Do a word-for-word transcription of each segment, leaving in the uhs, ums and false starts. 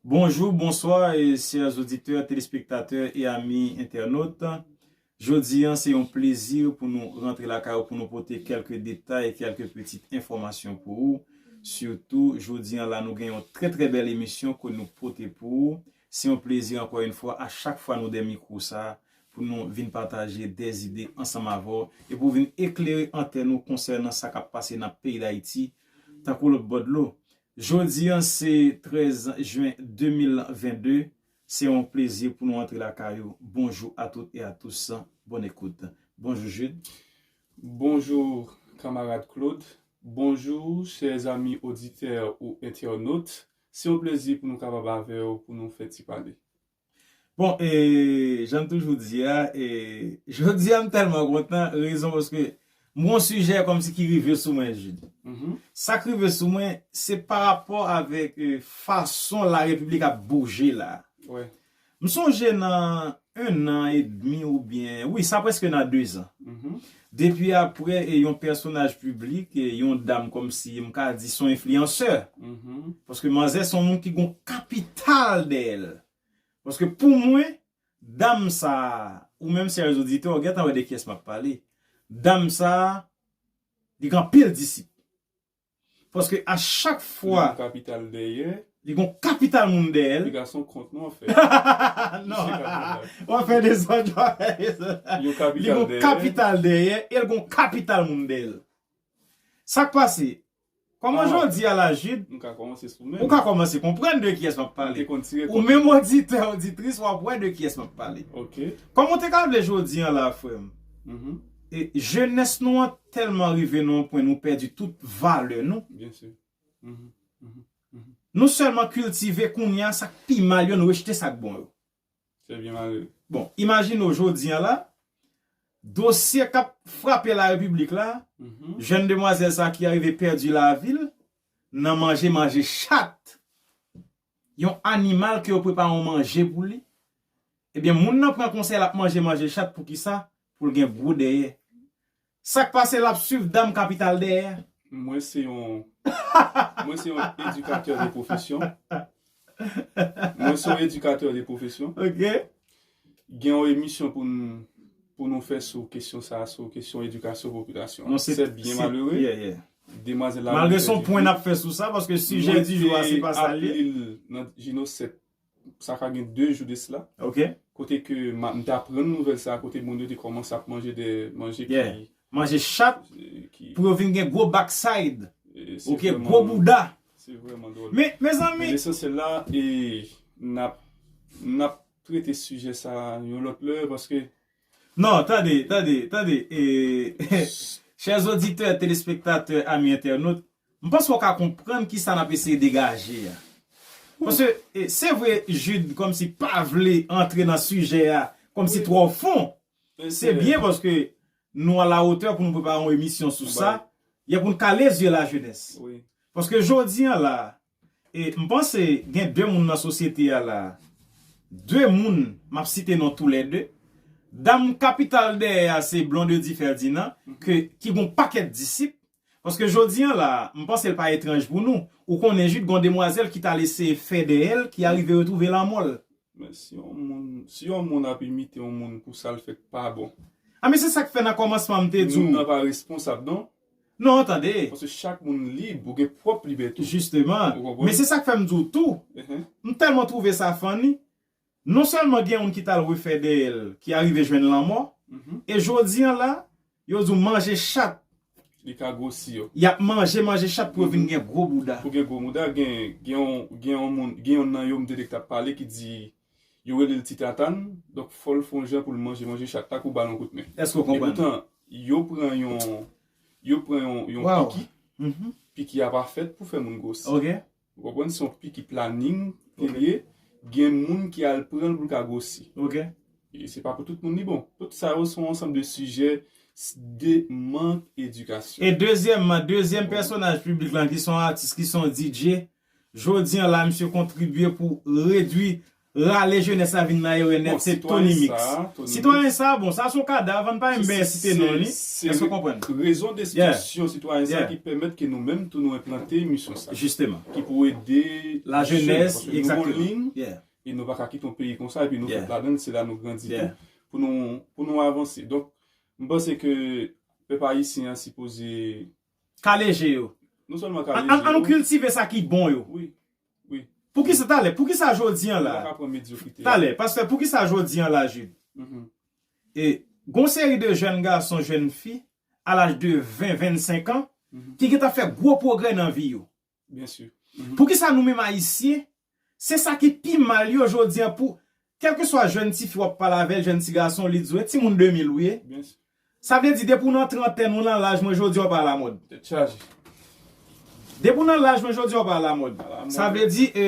Bonjou, bonswa, e chè oditè, telespektatè e ami entènot. Jodi a, se yon plezi pou nou rantre lakay ou pou nou pote kèlke detay, kèlke pitit enfòmasyon pou ou. Sitou, jodi a la, nou gen yon trè, trè bèl emisyon ke nou pote pou ou. Se yon plezi, ankò yon fwa, a chak fwa nou dèyè mikwo sa, pou nou vin pataje de zide ansanm avè w e pou vin eklere antèn ou konsènan sa k ap pase nan peyi Dayiti, tankou lòt bò dlo. Jodi a, se trèz jen de mil vennde. Se yon plezi pou nou antre lakay ou. Bonjou a tout e a tous. Bonne écoute. Bonjou, Jude. Bonjou, kanmarad Claude. Bonjou, chè zami oditè ou entènot. Se yon plezi pou nou kapab avè w pou nou fè ti pale. Bon, e, jan m toujou di a, e, jodi a m tèlman kontan, rezon paske m gon sijè kòmsi ki rive sou mwen, Jude. Mhm. Sa k rive sou mwen, se pa rapò avèk, e, fason la repiblik ap bouje la. Wi. M sonje nan en an edmi oubyen, wi, sa prèske nan de zan. Mhm. Depi apre, e, yon pèsonaj piblik, e, yon dam kòmsi, m ka di, se yon enfliyansè. Mhm. Paske manzè se yon moun ki gon kapital dèyè l. Paske pou mwen, dam sa a, ou menm chè oditè, ou gentan wè de kiyès m ap pale. Dam sa a, li gen anpil disip. Paske a chak fwa, li gon kapital dèyè. Li gon kapital moun dèyè l. Li gason kont non, anfèt. Non. W ap fè dezòd, w ap fè dezòd. Li gon kapital dèyè. Li gon kapital dèyè, e l gon kapital moun dèyè l. Sa k pase? Kòman jodi a la, Jude, ou ka kòmanse konprann de kiyès m ap pale. Ou menm oditè, oditris, w ap wè de kiyès m ap pale. Ok. Kòman w te ka vle jodi a la, frè m? Mhm. E jenès nou an tèlman rive nan yon pwen nou pèdi tout valè nou. Byen si. Mhm. Mhm. Mhm. Nou sèlman kiltive kounye a sa k pi mal yo, nou rejte sa k bon yo. Se byen malere. Bon, imajine w jodi a la, dosye k ap frape la repiblik la, mhm, jèn demwazèl sa ki arive pèdi lavi l nan manje, manje chat. Yon animal ke yo prepare yon manje pou li. Ebyen, moun nan pran konsèy l ap manje, manje chat, poukisa? Pou l gen gwo dèyè. Sa k pase l ap swiv dam kapital dèyè? Mwen se yon, mwen se yon edikatè de pwofesyon. Mwen se yon edikatè de pwofesyon. Ok. Gen yon emisyon pou n, pou nou fè sou kesyon sa, sou kesyon edikasyon popilasyon an. Non, se, se byen malere. Yeah, yeah. Demwazèl la, malgre se yon pwen n ap fè sou sa, paske sijè di jou a, se pa sa l ye. Mwen te aprann nouvèl sa kote ke m, m te aprann nouvèl sa, kote moun yo te kòmanse ap manje de manje ki, manje chat, ki pou yo vin gen gwo backside. Ok, gwo bouda. Se vrèman dwòl. Men, mezanmi. Men lesansyèl la, e, n ap, n ap trete sijè sa yon lòt lè, paske... Non, tande, tande, tande. E, chè oditè, telespektatè, ami entènot, m panse w ka konprann kisa n ap eseye degaje a. Paske, e, se vre, Jude, kòmsi pa vle antre nan sijè a, kòmsi twò fon. Se byen paske nou a la otè pou nou prepare yon emisyon sou sa. Ye pou n kale zye lajenès. Wi. Paske jodi a la, e, m panse gen de moun nan sosyete a la. De moun, m ap site non toulède. Dam kapital dèyè a se Blondedy Ferdinand, ke, ki gon pakèt disip. Paske jodi a la, m panse l pa etranj pou nou. Ou konnen Jude gon demwazèl ki t al eseye fè dèyè l, ki arive retwouve lanmò l. Men si yon moun, si yon moun ap imite yon moun pou sa l fè k pa bon. A, men se sa k fè nan kòmansman m te di w. Moun nan pa responsab, non. Non, tande. Paske chak moun lib, ou gen pwòp libète w. Jisteman. Ou konprann? Men se sa k fè m di w tou. M tèlman twouve sa funny. Non sèlman gen youn ki t al refè dèyè l, ki arive jwenn lanmò, e jodi a la, yo di w manje chat. Li ka gwosi yo. Y ap manje, manje chat pou yo vin gen gwo bouda. Pou gen gwo bouda, gen, gen yon, gen yon moun, gen youn nan yo m te, te t ap pale ki di, yo rele l Ti Tatane, donk fò l fè yon jan pou l manje, manje chat la, kou ba l yon kout men. Èske w konprann? Epoutan, yo pran yon, yo pran yon, yon piki, piki a pa fèt pou fè moun gwosi. Ok. Ou konprann? Se yon piki planin ke li ye. Gen moun ki al pran l pou l ka gwosi. Ok. E se pa pou tout moun li bon. Tout sa yo se yon ansanm de sijè s-, de mank edikasyon. E dezyèmman, dezyèm pèsonaj piblik lan ki se yon atis, ki se yon D J, jodi a la, misye kontribye pou redwi rale jenès la vin nan erè nèt, se Tony Mix. Sitwayen sa, bon, sa se yon kadav, ann pa menm byen site non li. Èske w konprann? Rezon destriksyon sitwayen sa ki pèmèt ke nou menm tou nou enplante emisyon sa. Jisteman. Ki pou ede lajenès, egzakteman. E nou pa ka kite yon peyi konsa, epi nou fèt ladan l, se la nou grandi tou, pou nou, pou nou avanse. Donk, m panse ke pèp ayisyen an sipoze. Kale je yo. Non sèlman kale je yo. An nou kiltive sa ki bon yo. Wi, wi. Poukisa talè, poukisa jodi an la? Nou pa ka pran medyokrite. Talè, pastè, poukisa jodi an la, Jude? E, gon seri de jèn gason, jèn fi, a laj de ven, vennsenk an, ki gentan fè gwo pwogrè nan vi yo. Byen si. Poukisa nou menm ayisyen, se sa ki pi mal yo jodi an pou, kèlkeswa jèn tifi w ap pale avè l, jèn ti gason, li di w, e timoun de mil ou ye. Byen si. Sa vle di, depi w nan trantèn, ou nan laj mwen jodi a, w pa alamòd. Tèt chaje. Depi w nan laj mwen jodi a, w pa alamòd. Sa vle di, e,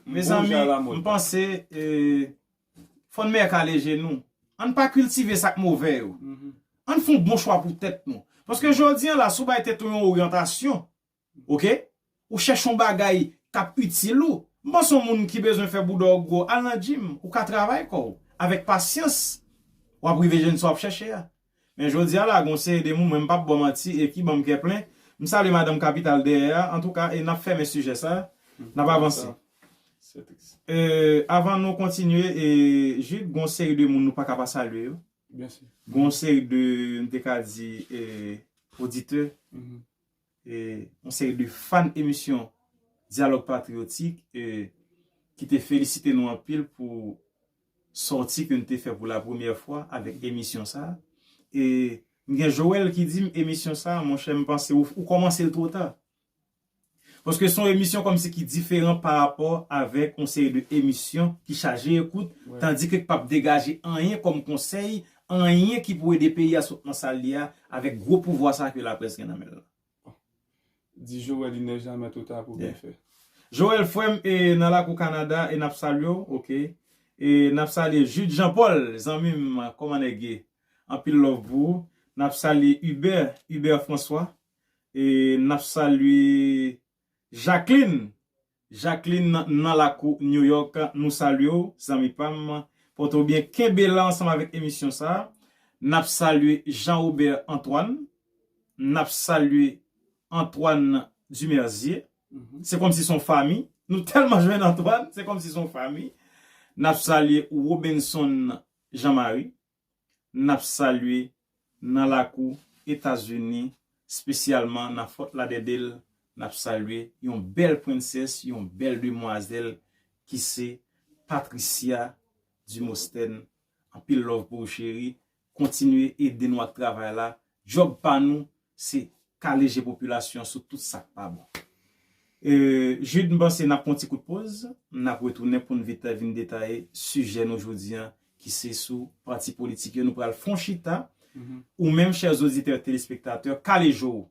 mezanmi, m panse, e, fò n mèk ale je nou. Ann pa kiltive sa k move yo. Ann fè yon bon chwa pou tèt nou. Paske jodi an la, si w bay tèt ou yon oryantasyon, oke? Ou chèche yon bagay k ap itil ou. M panse yon moun ki bezwen fè bouda w gwo, al nan gym, ou ka travay kò w. Avèk pasyans, w ap rive jwenn sa w ap chèche a. Men jodi a la, gon seri de moun, mwen m p ap ba w manti, e ki ban m kè plen. M salye madanm kapital dèyè a, antouka, e n ap fèmen sijè sa, n ap avanse. E, avan nou kontinye, e, Jude, gon seri de moun nou pa ka pa salye yo. Gon seri de, m te ka di, e, oditè, e, yon seri de fan emisyon Dyalòg Patriyotik, e, ki te felisite nou anpil pou sòti ke n te fè pou la premyè fwa avèk emisyon sa a. E, m gen Joel ki di m emisyon sa a, monchè, m panse ou, ou kòmanse l twò ta. Paske se yon emisyon kòmsi ki diferan pa rapò avèk yon seri de emisyon ki chaje ekout, tandike k p ap degaje anyen kòm konsèy, anyen ki pou ede peyi a sot nan sa l ye a, avèk gwo pouvwa sa a ke laprès gen nan men l la. Di Joel, il n'est jamais trop tard pou byen fè. Joel, frè m, e nan lakou Kanada, e n ap salye w, oke. E n ap salye Jude Jean Paul, zanmi m, kòman nèg ye? Anpil love pou ou. N ap salye Hubert, Hubert François. E n ap salye Jacqueline. Jacqueline nan, nan lakou New York, nou salye w, zanmi pa m. Pòte w byen, kenbe la ansanm avèk emisyon sa a. N ap salye Jean Robert Antoine. N ap salye Antoine Dumerzier. Se kòmsi se yon fanmi. Nou tèlman jwenn Antoine, se kòmsi se yon fanmi. N ap salye Robinson Jean Marie. N ap salye nan lakou Etazini, espesyalman nan Fort Lauderdale, n ap salye yon bèl prensès, yon bèl demwazèl ki se Patricia Dumosthène. Anpil love pou ou, cheri. Kontinye ede nou ak travay la. Djòb pa nou, se kale je popilasyon sou tout sa k pa bon. E, Jude, m panse n ap pran yon ti kout poz, n ap retounen pou n vit vin detaye sijè nou jodi a, ki se sou pati politik yo. Nou pral fè yon chita, ou menm, chè oditè, telespektatè, kale je w,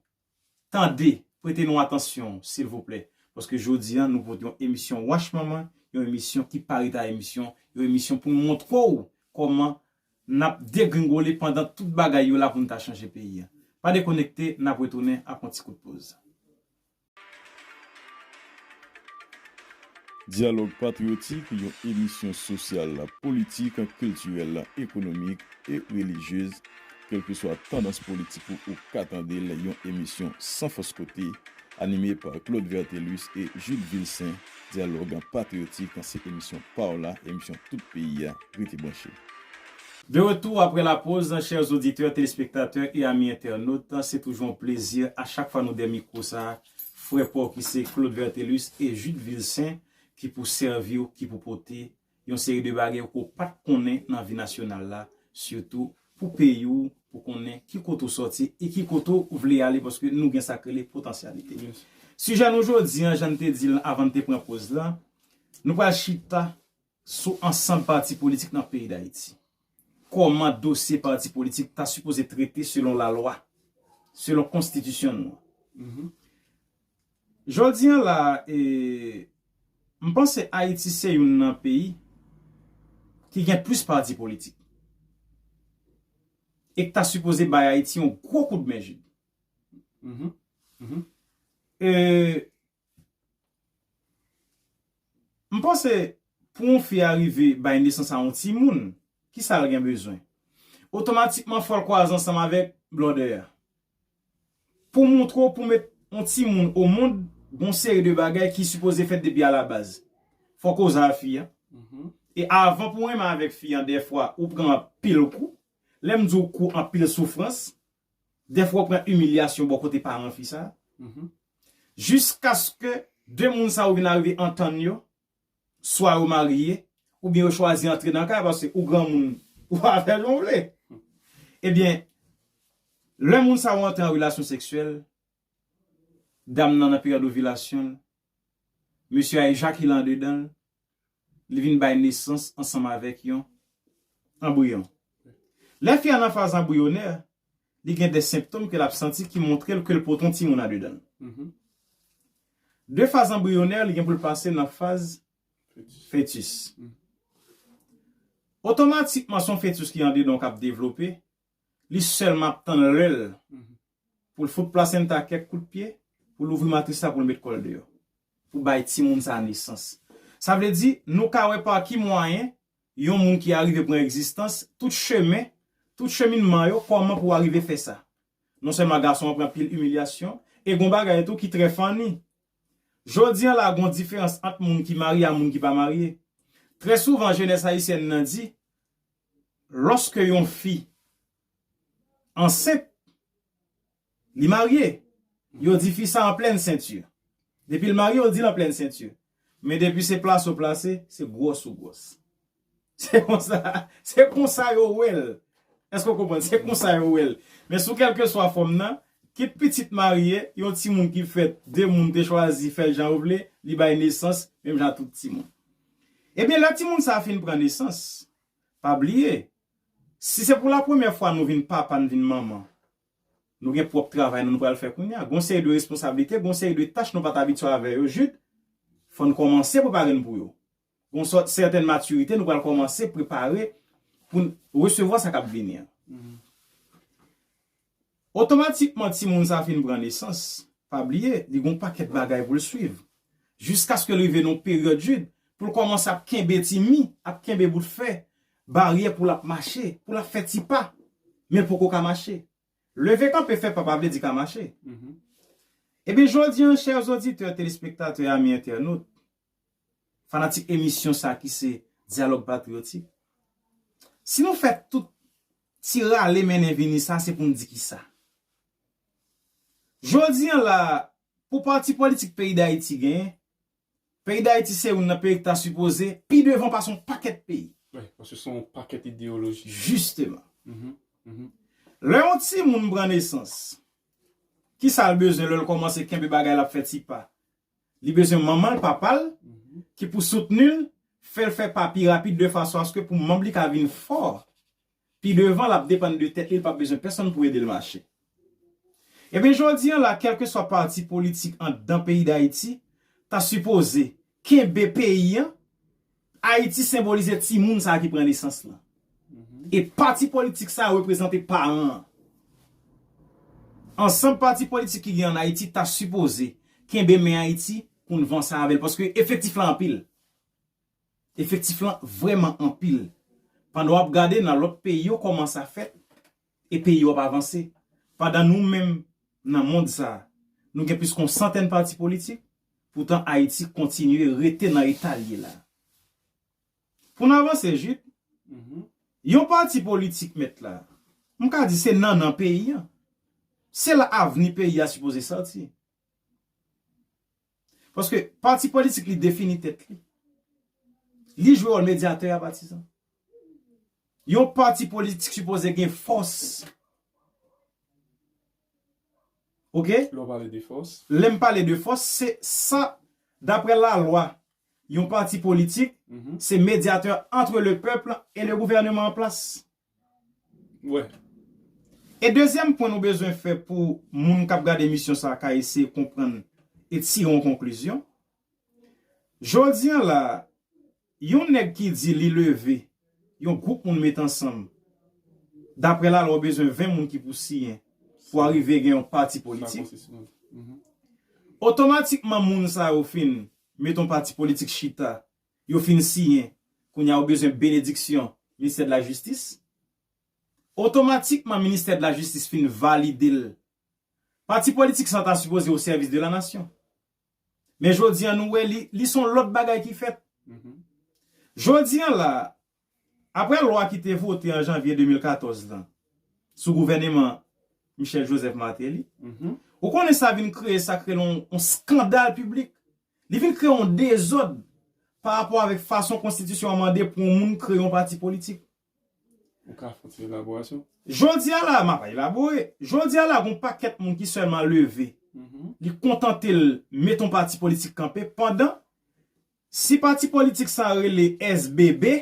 tande, prete nou atansyon, silvouplè. Paske jodi a, nou pote yon emisyon wach manman, yon emisyon ki pa ret a emisyon, yon emisyon pou n montre w kòman n ap degringole pandan tout bagay yo la pou n ta chanje peyi a. Pa dekonekte, n ap retounen apre yon ti kout poz. Dyalòg Patriyotik, yon emisyon sosyal, politik, kiltirèl, ekonomik e relijyez. Kèlkeswa tandans politik ou, ou ka tande l, yon emisyon san fòs kote, anime pa Claude Vertelus e Jude Vilsaint. Dyalòg Patriyotik, se emisyon pa w la, emisyon tout peyi a. Rete branche. De retour après la pause, chers auditeurs, téléspectateurs et amis internautes, c'est toujours un plaisir à chaque fois nou dèyè mikwo sa, frè pa w ki se Claude Vertelus e Jude Vilsaint ki pou sèvi w, ki pou pote yon seri de bagay ke w pa t konnen nan vi nasyonal la, sitou pou peyi w, pou konnen ki kote w sòti e ki kote w vle ale, paske nou gen sa k rele potansyalite. Sijè nou jodi a, jan n te di l avan n te pran poz la, nou pral chita sou ansanm pati politik nan peyi Dayiti. Kòman dosye pati politik ta sipoze trete selon lalwa, selon konstitisyon nou an. Jodi a la, e, m panse Ayiti se youn nan peyi ki gen plis pati politik. E k ta sipoze bay Ayiti yon gwo kout men, Jude. E, m panse pou yon fi a rive bay nesans a yon timoun, ki sa l gen bezwen? Otomatikman, fò l kwaze ansanm avèk blòdè a. Pou montre w, pou met yon timoun o mond, gon seri de bagay ki sipoze fèt depi alabaz. Fò koze a fi a. E avan pou renmen avèk fi a, dèfwa, ou pran anpil kou. Lè m di w kou, anpil soufrans. Dèfwa, ou pran imilyasyon bò kote paran fi sa. Jiskaske de moun sa yo vin arive antann yo, swa yo marye, oubyen yo chwazi antre nan kay, paske ou granmoun, ou pa fè jan w vle. Ebyen, lè moun sa yo antre an relasyon seksyèl, dam nan nan peryòd ovilasyon l, mesye a ejakile andedan l, li vin bay nesans ansanm avèk yon anbriyon. Lè fi a nan faz anbriyonè, li gen de senptòm ke l ap santi ki montre l ke l pote yon timoun andedan l. De faz anbriyonè, li gen pou l pase nan faz fetis. Otomatikman, se yon fetis ki andedan w k ap devlope, li sèlman ap tann lè l pou l fout plasenta kèk kout pye, pou l ouvri matris la, pou l met kò l deyò, pou bay timoun sa nesans. Sa vle di, nou ka wè pa ki mwayen yon moun ki arive pran egzistans, tout chemen, tout cheminman yo, kòman pou w arive fè sa. Non sèlman gason an pran pil imilyasyon, e gon bagay tou ki trè funny. Jodi a la, gon diferans ant moun ki marye a moun ki pa marye. Trè souvan, jenès ayisyèn nan di, lòske yon fi ansent, li marye. Yo di fi sa an plèn senti. Depi l marye, yo di l an plèn senti. Men depi se plase w plase, se gwòs ou gwòs. Se konsa, se konsa yo wè l. Èske w konprann? Se konsa yo wè l. Men sou kèlkeswa fòm nan, kit pitit marye, yon timoun ki fèt, de moun te chwazi fè jan yo vle, li bay nesans, menm jan tout timoun. Ebyen, lè timoun sa a fin pran nesans, pa bliye, si se pou lapremyè fwa nou vin papa, n vin manman, nou gen pwòp travay nou, nou pral fè kounye a. Gon seri de responsablite, gon seri de tach nou pa t abitye avè yo, Jid, fò n kòmanse prepare n pou yo. Gon sòt sètèn matirite, nou pral kòmanse prepare pou n resevwa sa k ap vini an. Otomatikman, timoun sa fin pran nesans, pa bliye, li gon pakèt bagay pou l swiv. Jiskaske l rive nan peryòd Jid, pou l kòmanse ap kenbe ti mi, ap kenbe bout fè, baryè pou l ap mache, pou l ap fè ti pa, men l poko ka mache. Leve kanpe fè pa pa vle di ka mache. Ebyen, jodi an, chè oditè, telespektatè, ami entènot, fanatik emisyon sa ki se Dyalòg Patriyotik, si nou fè tout ti rale mennen vini sa, se pou n di kisa. Jodi an la, pou pati politik peyi Dayiti genyen, peyi Dayiti se youn nan peyi ki ta sipoze pi devan pase yon pakèt peyi. Wi, paske se yon pakèt ideyoloji. Jisteman. Lè yon timoun pran nesans, kisa l bezwen lè l kòmanse kenbe bagay l ap fè ti pa? Li bezwen manman l, papa l, ki pou soutni l, fè l fè pa pi rapid de fason aske pou manm li ka vin fò. Pi devan, l ap depann de tèt li, li p ap bezwen pèsonn pou ede l mache. Ebyen, jodi an la, kèlkeswa pati politik anndan peyi Dayiti, ta sipoze kenbe peyi an. Ayiti senbolize timoun sa a ki pran nesans lan. E pati politik sa a reprezante paran an. Ansanm pati politik ki gen ann Ayiti ta sipoze kenbe men Ayiti pou n vanse avè l, paske efektif la anpil. Efektif lan vrèman anpil. Pandan w ap gade nan lòt peyi yo kòman sa fèt, e peyi yo ap avanse. Pandan nou menm nan mond sa a, nou gen plis ke yon santèn pati politik, poutan Ayiti kontinye rete nan eta l ye la. Pou n avanse, Jid, yon pati politik mèt la, m ka di se nannan peyi an. Se la avni peyi a sipoze sòti. Paske pati politik li defini tèt li. Li jwe wòl medyatè a patizan. Yon pati politik sipoze gen fòs. Oke? Lè w pale de fòs. Lè m pale de fòs, se sa, daprè lalwa, yon pati politik, se medyatè entre le peuple et le gouvernement en place. Wi. E dezyèm pwen nou bezwen fè pou moun k ap gade emisyon sa a ka eseye konprann e tire yon konklizyon. Jodi an la, yon nèg ki di li leve, yon gwoup moun met ansanm, daprè lalwa, w bezwen ven moun ki pou siyen pou arive gen yon pati politik. Otomatikman, moun sa yo fin met yon pati politik chita, yo fin siyen, kounye a yo bezwen benediksyon Ministè de la Jistis. Otomatikman, Ministè de la Jistis fin valide l. Pati politik sa ta sipoze o sèvis de la nasyon. Men jodi an, nou wè li, li se yon lòt bagay ki fèt. Jodi an la, apre lwa ki te vote an janvye de mil katòz lan, sou gouvèneman Michel Joseph Martelly, ou konnen sa vin kreye, sa kreye yon, yon skandal piblik. Li vin kreye yon dezòd pa rapò avèk fason konstitisyon an mande pou yon moun kreye yon pati politik. Ou ka fè yon ti elaborasyon? Jodi a la, m ap elabore. Jodi a la, gon pakèt moun ki sèlman leve. Li kontante l met yon pati politik kanpe, pandan si pati politik sa rele S B B,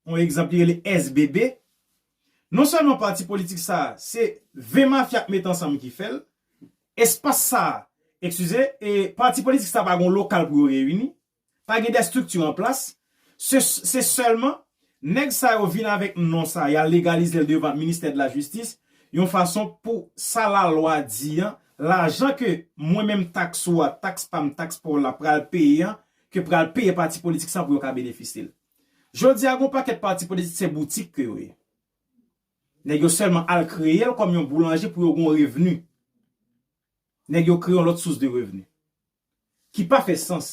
yon egzanp, li rele S B B, non sèlman pati politik sa, se ven mafya k met ansanm ki fè l, espas sa, eskize, e pati politik sa pa gon lokal pou yo reyini, pa gen de estrikti an plas, se, se sèlman nèg sa yo vin avèk non sa, y al legalize l devan Ministè de la Jistis, yon fason pou sa lalwa di an, lajan ke mwen menm taks ou a, taks pa m, taks pa w la pral peye an, ke pral peye pati politik sa pou yo ka benefisye l. Jodi a, gon pakèt pati politik se boutik ke yo ye. Nèg yo sèlman al kreye l kòm yon boulanje pou yo gon revni. Nèg yo kreye yon lòt sous de revni. Ki pa fè sans,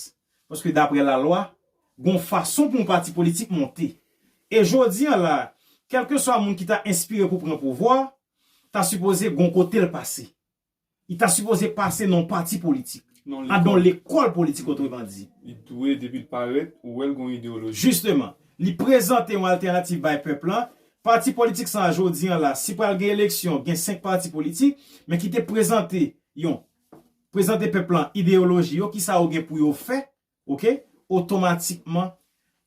paske daprè lalwa, gon fason pou yon pati politik monte. E jodi an la, kèlkeswa moun ki ta enspire pou pran pouvwa, ta sipoze gon kote l pase. Li ta sipoze pase nan yon pati politik. Nan yon lekòl politik, otreman di. Li dwe, depi l parèt, ou wè l gon ideyoloji. Jisteman, li prezante yon altènativ bay pèp lan. Pati politik sa a jodi an la, si pral gen eleksyon, gen senk pati politik, men ki te prezante yon, prezante pèp lan ideyoloji yo, kisa yo gen pou yo fè, oke? Otomatikman,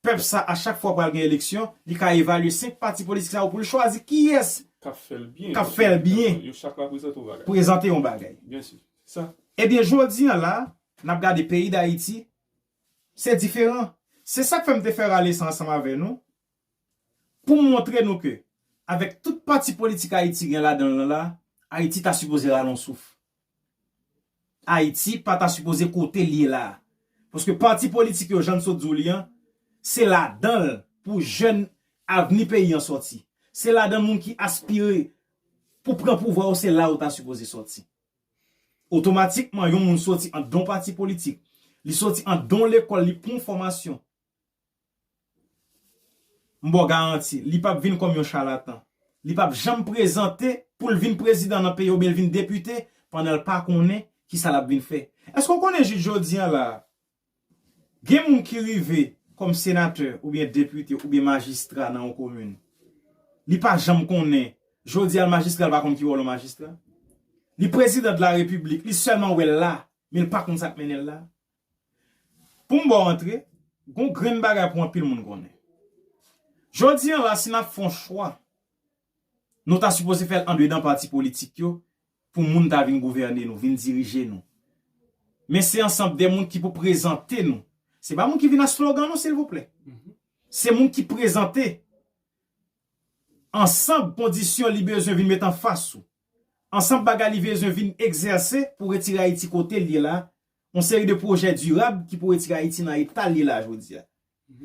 pèp sa, a chak fwa pral gen eleksyon, li ka evalye senk pati politik sa yo pou l chwazi kiyès K ap fè l byen. K ap fè l byen. Yo chak reprezante yon bagay. Prezante yon bagay. Byen si. Sa. Ebyen, jodi an la, n ap gade peyi Dayiti, se diferan. Se sa k fè m te fè rale sa ansanm avè nou, pou m montre nou ke, avèk tout pati politik Ayiti gen ladan l lan la, Ayiti ta sipoze rale yon souf. Ayiti pa ta sipoze kote l ye la. Paske pati politik yo, jan n sot di w li an, se ladan l pou jèn avni peyi an sòti. Se ladan moun ki aspire pou pran pouvwa yo, se la yo ta sipoze sòti. Otomatikman, yon moun sòti anndan yon pati politik, li sòti anndan yon lekòl, li pran yon fòmasyon. M ba w garanti, li p ap vin kòm yon chalatan. Li p ap janm prezante pou l vin prezidan nan peyi oubyen l vin depite pandan l pa konnen kisa l ap vin fè. Èske w konnen jis jodi an la, gen moun ki rive kòm senatè oubyen depite oubyen majistra nan yon komin. Li pa janm konnen, jodi a l majistra, l pa konn ki wòl yon majistra. Li prezidan de la repiblik, li sèlman wè l la, men l pa konn sa k mennen l la. Pou m ba w antre, gon grenn bagay pou anpil moun konnen. Jodi an la, si n ap fè yon chwa, nou ta sipoze fè l andedan pati politik yo, pou moun ta vin gouvène nou, vin dirije nou. Men se ansanm de moun ki pou prezante nou. Se pa moun ki vin ak slogan non, silvouplè. Se moun ki prezante ansanm kondisyon li bezwen vin met anfas ou. Ansanm bagay li bezwen vin egzèse pou retire Ayiti kote l ye la. Yon seri de pwojè dirab ki pou retire Ayiti nan eta l ye la jodi a.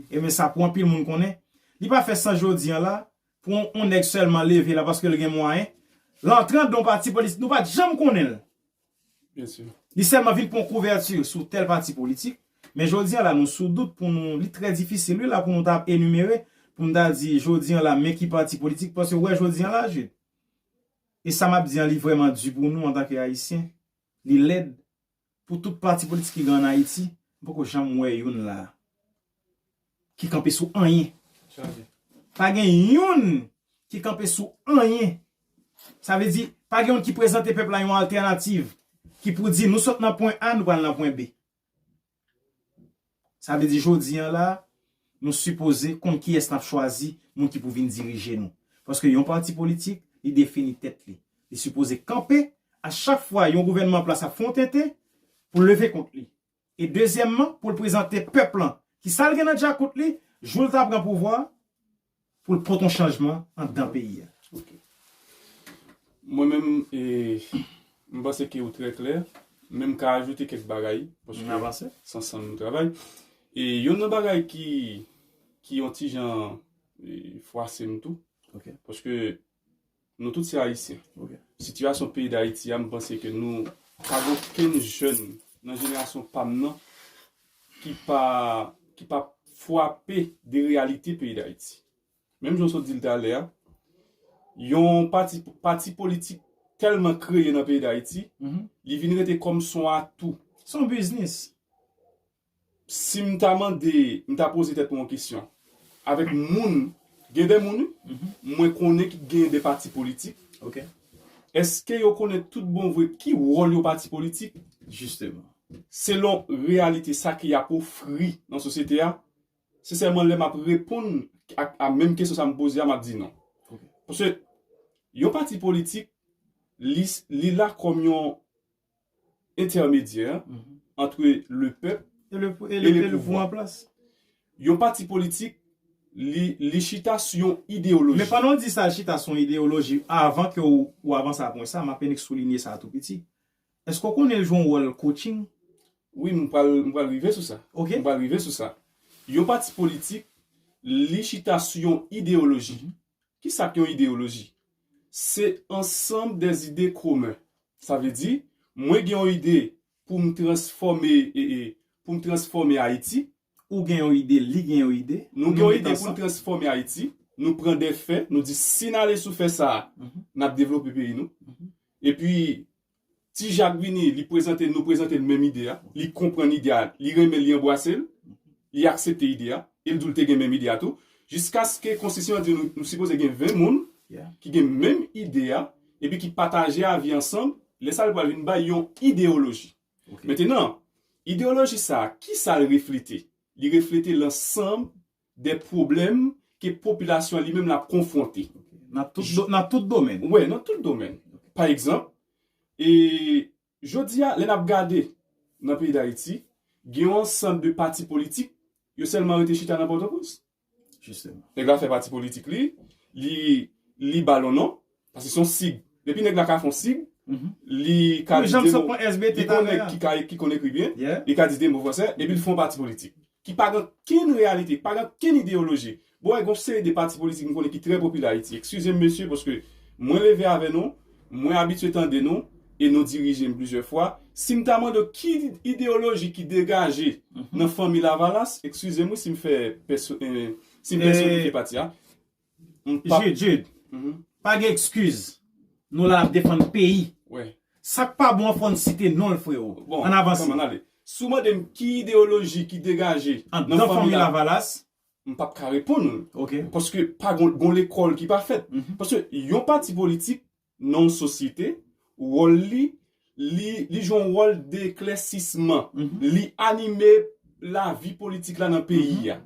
Ebyen sa pou anpil moun konnen. Li pa fè sans jodi an la, pou yon, yon nèg sèlman leve la paske l gen mwayen, l antre anndan yon pati politik, nou pa t janm konnen l. Byen si. Li sèlman vin pran kouvèti sou tèl pati politik, men jodi an la, nou sou dout pou nou, li trè difisil, wi, la, pou nou ta enimere, pou nou ta di, jodi an la, men ki pati politik, paske w wè jodi an la, Jude, e sa m ap di an, li vrèman di pou nou antanke Ayisyen, li lèd, pou tout pati politik ki gen ann Ayiti, m poko janm wè youn la ki kanpe sou anyen. Pa gen youn ki kanpe sou anyen. Sa vle di, pa gen youn ki prezante pèp la yon altènativ ki pou di nou sot nan pwen A, nou pral nan pwen B. Sa vle di jodi an la, nou sipoze konn kiyès n ap chwazi, moun ki pou vin dirije nou. Paske yon pati politik, li defini tèt li. Li sipoze kanpe, a chak fwa yon gouvènman an plas ap fè yon tenten, pou leve kont li. E dezyèmman, pou l prezante pèp lan kisa l gen nan djakout li, jou l ta pran pouvwa, pou l pote yon chanjman anndan peyi a. Mwen menm, e, m panse ke ou trè klè, men m ka ajoute kèk bagay, paske se ansanm nou travay. E youn nan bagay ki, ki yon ti jan e, fwase m tou, Ok. Paske nou tout se Ayisyen. Ok. Sitiyasyon peyi Dayiti a, m panse ke nou pa gen okenn jèn nan jenerasyon pa m nan ki pa, ki pa fwape de reyalite peyi Dayiti. Menm jan w sot di l talè a, yon pati, pati politik tèlman kreye nan peyi Dayiti, Mhm. li vin rete kòm son atou. Se yon biznis. Si m ta mande, m ta poze tèt mwen yon kesyon. Avèk moun, gen de moun, wi, mwen konnen ki gen de pati politik. Ok. Èske yo konnen tout bon vre ki wòl yon pati politik? Jisteman. Selon reyalite sa ke y ap ofri nan sosyete a, sensèman, lè m ap reponn a, a menm kesyon sa m poze a, m ap di non. Ok. Paske yon pati politik, li, li la kòm yon entèmedyè Mhm. antre le pèp E le, e e le, le e le pouvwa pouvwa. An plas. Yon pati politik, li, li chita sou yon ideyoloji. Men pandan w di sa, chita sou yon ideyoloji, avan ke w, w avanse a pwen sa, m apenn soulinye sa tou piti. Èske w konnen l jwe yon wòl coaching? Wi, m pral, m pral rive sou sa. Ok. M pral rive sou sa. Yon pati politik, li chita sou yon ideyoloji. Mhm. Ki sa k yon ideyoloji? Se ansanm de ide komen. Sa vle di, mwen gen yon ide pou m transfòme, e, e, pou m transfòme Ayiti. Ou gen yon ide, li gen yon ide. Nou gen yon ide pou n transfòme Ayiti. Nou pran de fè, nou di si n ale sou fè sa a, Mhm. n ap devlope peyi nou. Mhm. Epi, Ti Jak vini, li prezante, nou prezante l menm ide a. Li konprann ide a, li renmen, li anbrase l, li aksepte ide a, e l di w l te gen menm ide a tou. Jiskaske konstitisyon an di nou, nou sipoze gen ven moun Yeah. ki gen menm ide a, epi ki pataje avi ansanm, lè sa l pral vin bay yon ideyoloji. Ok. Mentenan, ideyoloji sa a, ki sa l reflete? Li reflete lansanm de pwoblèm ke popilasyon an li menm l ap konfwonte. Nan tout, do- nan tout domèn. Wè, nan tout domèn. Pa egzanp, e jodi a, lè n ap gade nan peyi Dayiti, gen yon ansanm de pati politik, yo sèlman rete chita nan Pòtoprens. Jisteman. Nèg la fè pati politik li, li, li ba l yon non, paske se yon sig. Depi nèg la ka fè yon sig, Mhm. li ka Wi, di jan m de sot mo, pran S B T li talè konnen a. ki ka, ki konnen ekri byen, Yeah. li ka di de mo fransè, epi l fè yon pati politik. Ki pa gen kenn reyalite, pa gen kenn ideyoloji. Bon, e gon seri de pati politik m konnen ki trè popilè Ayiti. Eskize m, mesye, paske mwen leve avè nou, mwen abitye tande nou, e nou dirije m plizyè fwa. Si m ta mande w ki ideyoloji ki degaje nan fanmi Lavalas, eskize m wi si m fè pèso-, eh, si m pèsonifye pati a. M p ap Jude, Jude, Mhm. pa gen ekskiz. Nou la ap defann peyi. Wè. Sa k pa bon an fò n site non l, freo. Bon, Ann avanse. Kòman ale? Si w mande m ki ideyoloji ki degaje Anndan fanmi Lavalas, m p ap ka reponn ou. Ok. Paske pa gon, gon lekòl ki pa fèt. Mhm. Paske yon pati politik nan yon sosyete, wòl li, li, li jwe yon wòl deklèsisman. Mhm. Li anime lavi politik la nan peyi a.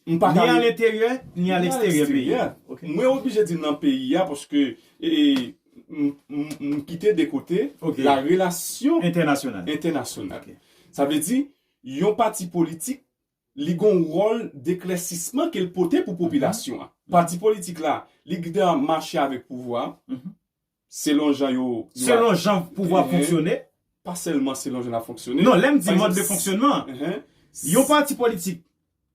M pa Ni ka a re- lenteryè, ni a Ni a leksteryè peyi. leksteryè. Ok. Mwen oblije di nan peyi a paske e, e, m, m, m kite de kote Ok. la relasyon Entènasyonal. entènasyonal. Ok. Sa vle di, yon pati politik, li gon wòl deklèsisman ke l pote pou popilasyon an. Pati politik la, li gentan mache avèk pouvwa, Mhm. selon jan yo, yo Selon jan pouvwa Mhm. fonksyone. Pa sèlman selon jan l ap fonksyone. Non, lè m di Pa mòd de egzanp, fonksyonman, Mhm. yon pati politik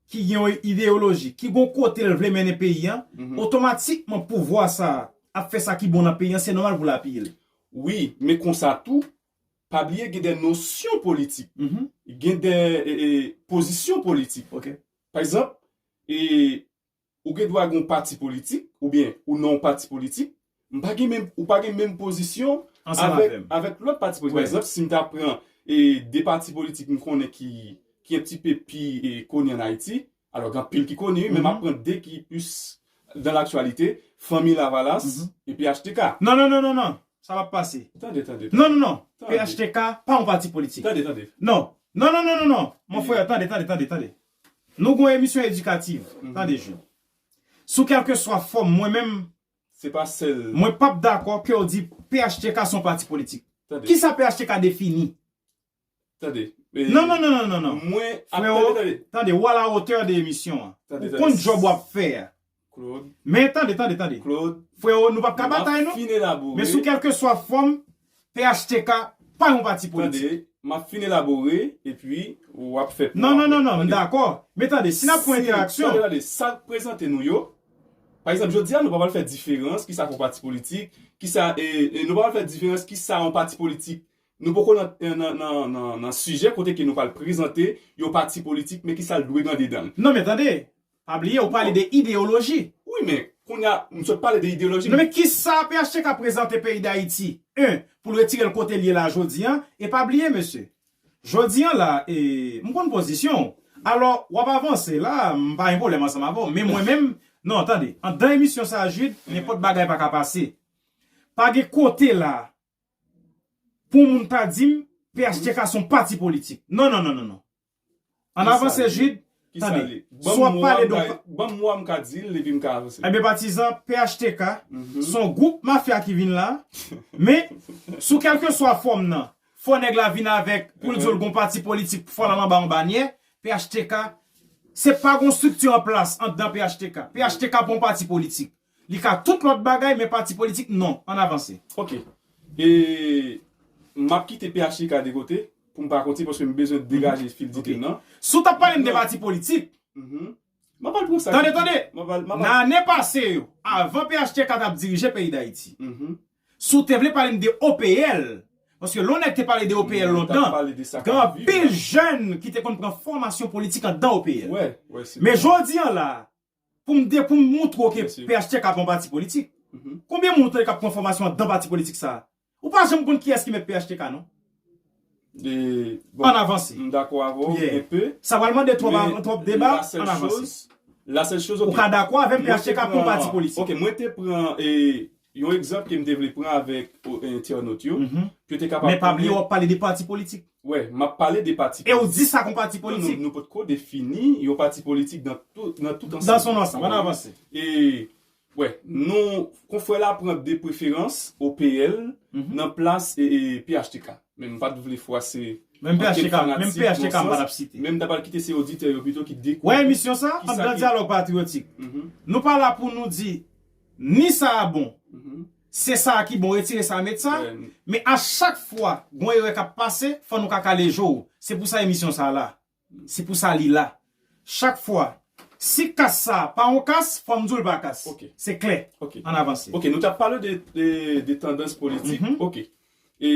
ki gen yon ideyoloji, ki gon kote l vle mennen peyi a, Mhm. otomatikman pouvwa sa ap fè sa ki bon nan peyi a, se nòmal pou l apiye l. Wi, men konsa tou, pa bliye gen de nosyon politik, Mhm. gen de e, e, pozisyon politik. Ok. Pa egzanp, e, ou gen dwa gen yon pati politik, oubyen ou nan yon pati politik, m pa gen menm, ou pa gen menm pozisyon Ansanm avèk, avè m. Avèk lòt pati politik. Wè. Pa egzanp, si m ta pran e, de pati politik m konnen ki, ki yon ti pe pi e, koni ann Ayiti, alò gen anpil ki koni, men m ap Mhm. pran de ki plis dan laktyalite, Fanmi Lavalas Mhm. e P H T K. Non, non, non, non, non. Sa p ap pase. Tande, tande. Non, non, non. Tande. P H T K pa yon pati politik. Tande, tande. Non. Non, non, non, non, non. Mon Wi. Frè, tande, tande, tande, tande. Nou gon emisyon edikativ. Mhm. Tande, Jude. Sou kèlkeswa fòm, mwen menm, Se pa sèl. Mwen p ap dakò ke w di P H T K se yon pati politik. Tande. Kisa P H T K defini? Tande. E, Non, non, non, non, non, non. Mwen ap Freo, tande, tande. Tande, ou à la hauteur de emisyon an. Tande, Ou tande. konn djòb w ap fè a. Claude. Men tande, tande, tande. Claude. Freo, nou p ap ka N ap batay, non. Fin elabore. Men sou kèlkeswa fòm, P H T K pa yon pati politik. Tande. m ap fin elabore, epi w ap fè pwen. Non, non, non, non, m dakò. Men tande, si n ap pran entèraksyon. Tande, tande, sa k prezante nou yo, pa egzanp, jodi a, nou pa pral fè diferans, kisa k yon pati politik, kisa, e, e, nou pa pral fè diferans, kisa yon pati politik. Nou poko nan, nan, nan, nan, nan sijè kote ke nou pral prezante yon pati politik, men kisa l dwe gen andedan l. Non, men tande, pa bliye, ou pale de ideyoloji. Wi, men, kounye a, m sot pale de ideyoloji. Non, men kisa P H T K prezante peyi Dayiti? En, pou l retire l kote l ye la jodi a, e pa bliye, mesye. Jodi a la, e, m konn pozisyon w. Alò, w ap avanse la, m pa gen pwoblèm ansanm avè w. Men mwen menm, non, tande, anndan emisyon sa, Jude, nenpòt bagay pa ka pase. Pa gen kote la, pou moun ta di m, P H T K se yon pati politik. Non, non, non, non, non. Ann avanse, Jude. Tande, si w ap pale de. Ban m mo a m ka di l, epi m ka avanse. Ebyen, patizan, P H T K, se yon gwoup mafya ki vin la, men, sou kèlkeswa fòm nan, fò nèg la vin avèk, pou l di w l gon pati politik, pou fò l al anba yon banyè, P H T K, se pa gon estrikti an plas anndan P H T K. P H T K pa yon pati politik. Li ka tout lòt bagay, men pati politik, non. Ann avanse. Ok. E m ap kite P H T K de kote pou m pa kontinye paske m bezwen degaje fil dite m nan. Si w t ap pale m de pati politik, m ap al pran sa. Tande, tande. Nan ane pase yo, avan P H T K t ap dirije peyi Dayiti, si w te vle pale m de O P L, paske lè yon nèg te pale de O P L lontan, gen anpil jèn ki te konn pran fòmasyon politik anndan O P L. Men jodi a la, pou m de, pou m montre w ke P H T K pa yon pati politik. Konbyen moun ou tande k ap pran fòmasyon anndan pati politik sa a? Ou pa janm konn kiyès ki mèt P H T K, non? Ann avanse. M dakò avè w, enpe. Sa pral mande twòp, twòp deba, ann avanse. Ou ka dakò avè m, P H T K pa yon pati politik. Ok, mwen te pran, e, yon egzanp ke m te vle pran avèk, o, entènot yo, pou yo te kapab konnen. Men pa bliye w ap pale de pati politik. Wè, m ap pale de pati politik. E w di sa k yon pati politik. Non, nou, nou potko defini yon pati politik nan tout, nan tout ansanm. Dans son ensemble, ann avanse. E, wè, nou, konfrè la pran de preferans O P L nan plas, e, e, P H T K. Men m pa t vle fwase ankenn fanatik nan sans. Menm P H T K m pa t ap site. Men m ta pral kite se oditè yo pito ki dekouvri. Wè emisyon sa, anndan Dyalòg Patriyotik. Nou pa la pou nou di ni sa a bon, se sa a ki bon, retire sa a, met sa. Men a chak fwa gon erè k ap pase, fò nou ka kale je w. Se pou sa emisyon sa a la. Se pou sa li la. Chak fwa, si kas sa a pa yon kas, fò m di w l pa kas. Se klè. Ann avanse. Ok, nou t ap pale de, de, de tandans politik. Ok. E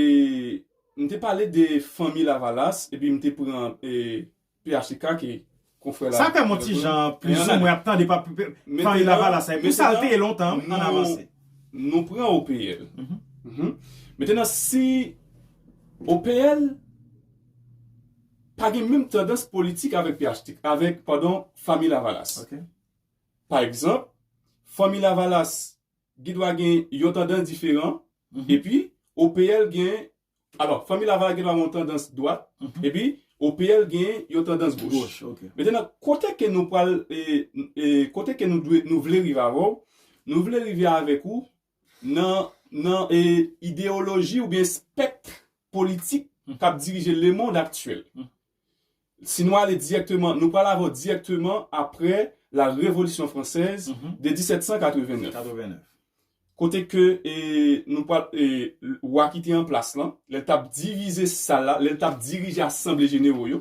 m te pale de Fanmi Lavalas, epi m te pran, e, P H T K ke konfrè la. Sa fè m yon ti jan plizoumwen ap tande pa Fanmi Lavalas la. E pou sa l te ye lontan, ann avanse. Nou pran O P L. Mentenan, si O P L pa gen menm tandans politik avèk P H T K, avèk, padon, Fanmi Lavalas. Pa egzanp, Fanmi Lavalas gendwa gen yon tandans diferan, epi O P L gen, alò, Fanmi Lavalas gendwa gen yon tandans dwat, epi O P L gen yon tandans goch. Mentenan, kote ke nou pral, e, e, kote ke nou dwe, nou vle rive avè w, nou vle rive avèk ou nan, nan, e, ideyoloji oubyen spèk politik k ap dirije lemonn aktyèl. Si nou ale dirèkteman, nou pral avè w dirèkteman aprè la Révolution Française de disèt san katrevennèf. Kote ke, e, nou pral, e, wa ki te an plas lan, lè l t ap divize sal la, lè l t ap dirije asanble jenero yo,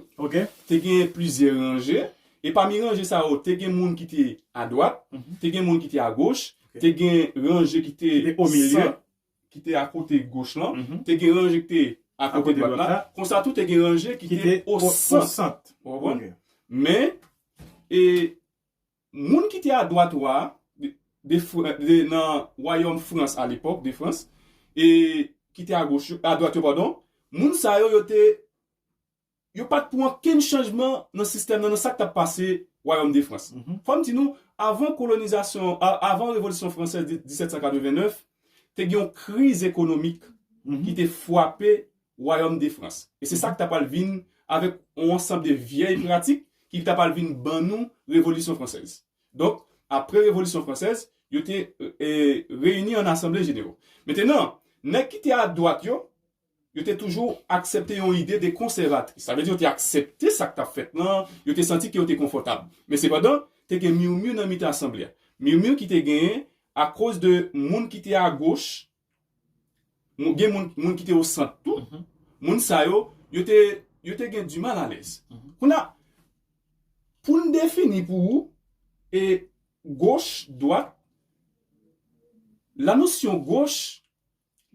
te gen plizyè ranje, e pami ranje sa yo, te gen moun ki te adwat, te gen moun ki te agoch, te gen ranje ki te o milye, ki te akote goch lan, te gen ranje ki te akote dwat la, konsa tou te gen ranje ki te o sant. Ou konprann? Men, e, moun ki te adwat wa a, de, de, de, nan wayòm Frans alepòk, de Frans, e ki te agoch yo, adwat yo, padon, moun sa yo, yo te, yo pa t pran okenn chanjman nan sistèm nan, nan sa k t ap pase Wayòm de Frans. Fò m di nou, avan kolonizasyon, a, avan Revolisyon Fransèz de disèt san katrevennèf, te gen yon kriz ekonomik ki te frape Wayòm de Frans. E se sa k ta pral vin avèk yon ansanm de vyèy pratik ki ta pral vin ban nou Revolisyon Fransèz. Donk, apre Revolisyon Fransèz, yo te, e, reyini an asanble jenero. Mentenan, nèg ki te adwat yo, yo te toujou aksepte yon ide de konsèvatris. Sa vle di yo te aksepte sa k t ap fèt lan, yo te santi ke yo te konfòtab. Men sepandan, te gen mirmi nan mitan asanble a. Mirmi ki te genyen akoz de moun ki te agoch, moun, gen moun, moun ki te o sant tou, moun sa yo, yo te, yo te gen du mal à l'aise. Kounye a, pou n defini pou ou, e goch, dwat, la nosyon goch,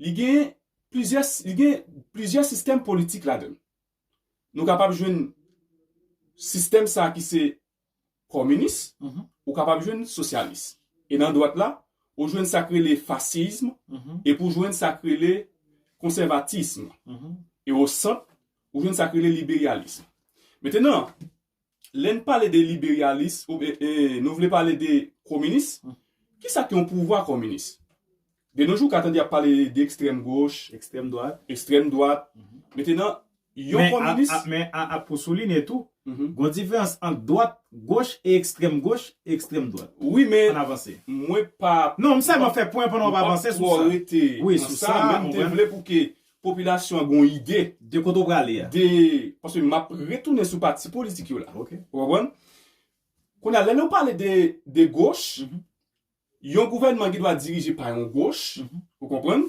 li gen plizyè, li gen plizyè sistèm politik ladan l. Nou kapab jwenn sistèm sa ki se kominis, ou kapab jwenn sosyalis. E nan dwat la, ou jwenn sa k rele fasism, epi ou jwenn sa k rele konsèvatism. E o sant, ou jwenn sa k rele liberalism. Mentenan, lè n pale de liberalism, ou, e, e, nou vle pale de kominis, kisa ki yon pouvwa kominis? De nos jours, w ka tande y ap pale de ekstrèm goch, ekstrèm dwat. Ekstrèm dwat. Mentenan, yon kominis. Men a, a, men a, a pou soulinye tou, gon diferans ant dwat, goch e ekstrèm goch e ekstrèm dwat. Wi, men. Ann avanse. Mwen pa. Non, m sèlman fè pwen pandan w ap avanse sou sa. Wi, sou sa, men m te vle pou ke popilasyon an gon ide. De kote w prale a. De, paske m ap retounen sou pati politik yo la. Ok. Ou konprann? Kounye a, lè nou pale de, de goch, yon gouvènman gen dwa dirije pa yon goch, ou konprann?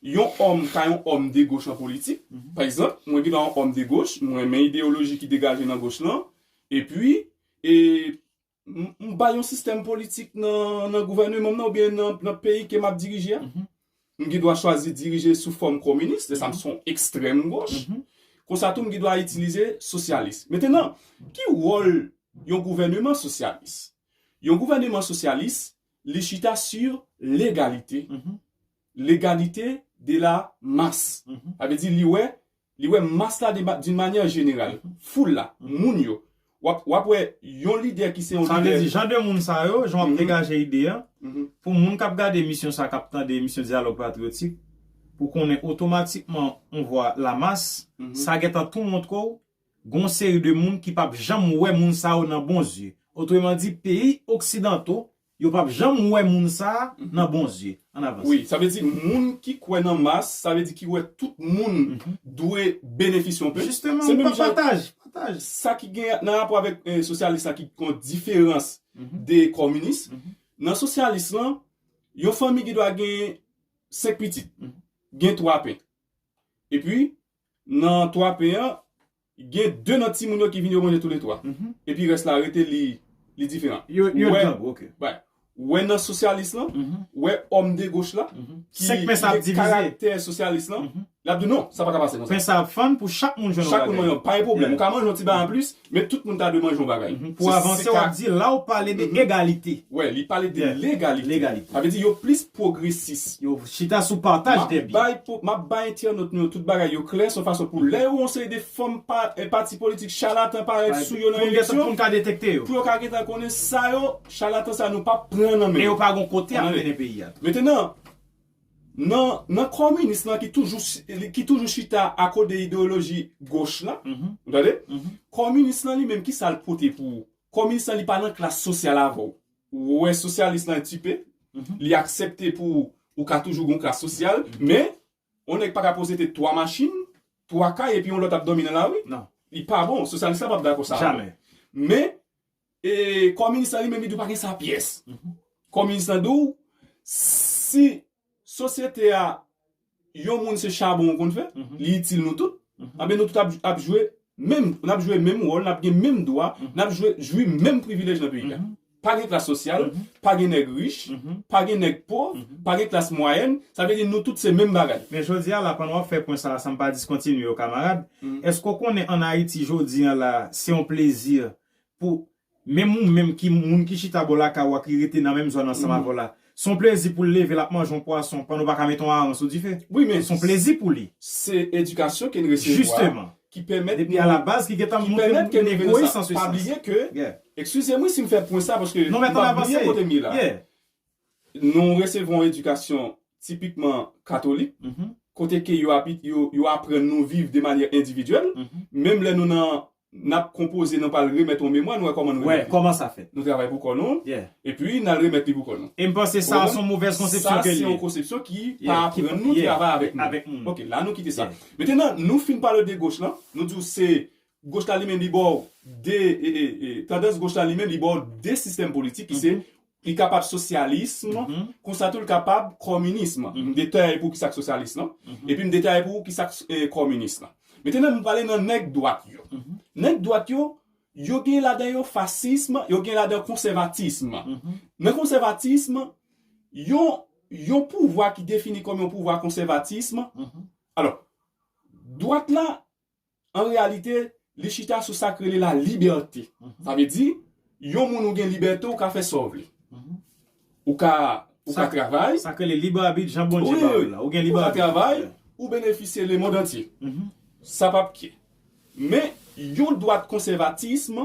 Yon òm ka yon òm de goch an politik. Pa egzanp, mwen gen dwa yon òm de goch, mwen renmen ideyoloji ki degaje nan goch lan, epi, e, m, m bay yon sistèm politik nan, nan gouvènman m nan oubyen nan, nan peyi ke m ap dirije a. M gen dwa chwazi dirije sou fòm kominis, lè sa m se yon ekstrèm goch. Konsa tou, m gen dwa itilize sosyalis. Mentenan, ki wòl yon gouvènman sosyalis? Yon gouvènman sosyalis, li chita sur l'égalité. L'égalité de la masse. Sa vle di, li wè, li wè mas la de ma-, d'une manière générale. Foul la, moun yo. W ap, w ap wè yon lidè ki se yon lidè. Sa vle di, jan de moun sa yo, jan w ap degaje ide a, pou moun k ap gade emisyon sa, k ap tande emisyon Dyalòg Patriyotik, pou konnen otomatikman, on vwa lamas, sa gentan tou montre w, gon seri de moun ki p ap janm wè moun sa yo nan bon zye. Otreman di, peyi oksidanto, yo p ap janm wè moun sa a nan bon zye. Ann avanse. Wi, sa vle di moun ki kwè nan mas, sa vle di ki wè tout moun dwe benefisye yon pèp. Jisteman, se menm jan pataj, pataj. Sa ki gen nan rapò avèk, eh, sosyalis la ki gon diferans de kominis. Nan sosyalis lan, yon fanmi ki dwa gen senk pitit, gen twa pen. Epi, nan twa pen an, gen de nan timoun yo ki vin yo manje toulètwa. Epi rès la rete li, li diferan. Yo, yo django, ok. Wè nan sosyalis lan, wè òm de goch la, ki, ki gen karaktè sosyalis lan, l ap di non, sa pa ka pase konsa. Pen sa ap fann pou chak moun jwenn yon bagay. Chak moun manje, pa gen pwoblèm. Ou ka manje yon ti bagay anplis, men tout moun ta dwe manje yon bagay. Pou avanse, w ap di, la w pale de egalite. Wè, li pale de legalite. Legalite. Sa vle di yo plis pwogresis. Yo chita sou pataj de byen. M ap bay entènot nou yo tout bagay yo klè, se yon fason pou lè yo yon seri de fòm pa, eh, pati politik chalatan parèt sou yo nan eleksyon, pou yo ka gentan konnen sa yo, chalatan sa nou p ap pran nan men yo. E yo pa gon kote ap mennen peyi a. Mentenan, nan, nan kominis lan ki toujou, ki toujou chita akode ideyoloji goch la, ou tande? Kominis lan li menm, ki sa l pote pou ou? Kominis lan li pa nan klas sosyal avè w. Ou wè sosyalis lan tipe, li aksepte pou ou ka toujou gon klas sosyal, men yon nèg pa ka posede twa machin, twa kay epi yon lòt ap dòmi nan lari. Non. Li pa bon, sosyalis lan p ap dakò sa. Jamè. Men, e, kominis lan li menm li di w pa gen sa pyès. Kominis lan di w, si sosyete a, yon moun se chabon ou konn fè, li itil nou tout, anben nou tout ap, ap jwe menm, n ap jwe menm wòl, n ap gen menm dwa, n ap jwe, jwi menm privilèj nan peyi a. Pa gen klas sosyal, pa gen nèg rich, pa gen nèg pòv, pa gen klas mwayèn, sa vle di nou tout se menm bagay. Men jodi a la, pandan w ap fè pwen sa a, san m pa diskontinye w, kamarad, èske w konnen ann Ayiti jodi a la, se yon plezi pou menm ou menm ki moun ki chita bò lakay ou a, ki rete nan menm zòn ansanm avè w la, se yon plezi pou l leve, l ap manje yon pwason pandan w pa ka mete yon aran sou dife. Wi, men se yon plezi pou li. Se edikasyon ke n resevwa ki pèmèt nou, depi alabaz, ki gentan montre nou egoyis an se sans. Pa bliye ke, eskize m wi si m fè pwen sa, paske m pa bliye kote m ye la. Nou resevwa yon edikasyon tipikman katolik, kote ke yo, yo, yo aprann nou viv de manyè endividyèl, menm lè nou nan n ap konpoze, nou pral remèt yon memwa, nou wè kòman nou remèt li. Kòman sa fèt. Nou travay pou kò nou, epi n al remèt li pou kò nou. E m panse sa, se yon movèz konsepsyon ke l ye. Sa, se yon konsepsyon ki pa aprann nou travay avèk moun. Ok, la nou kite sa. Mentenan, nou fin pale de goch lan, nou di w se goch la li menm li ba w de, e, e, e, tandans goch la li menm li ba w de sistèm politik ki se li kapab sosyalis, konsa tou li kapab kominis. M detay pou ki sa k sosyalis lan, epi m detay pou ki sa k, eh, kominis lan. Mentenan, m prale nan nèg dwat yo. Nèg dwat yo, yo gen ladan yo fasism, yo gen ladan konsèvatism. Nan konsèvatism, yon, yon pouvwa ki defini kòm yon pouvwa konsèvatism. Alò, dwat la, an reyalite, li chita sou sa k rele la libète. Sa vle di, yon moun ou gen libète, ou ka fè sa w vle. Ou ka, ou ka travay. Sa k rele lib abit, jan Bondye ba w la. Ou gen lib abit. Ou ka travay, ou benefisye lemonn antye. Sa p ap kye. Men, yon dwat konsèvatism,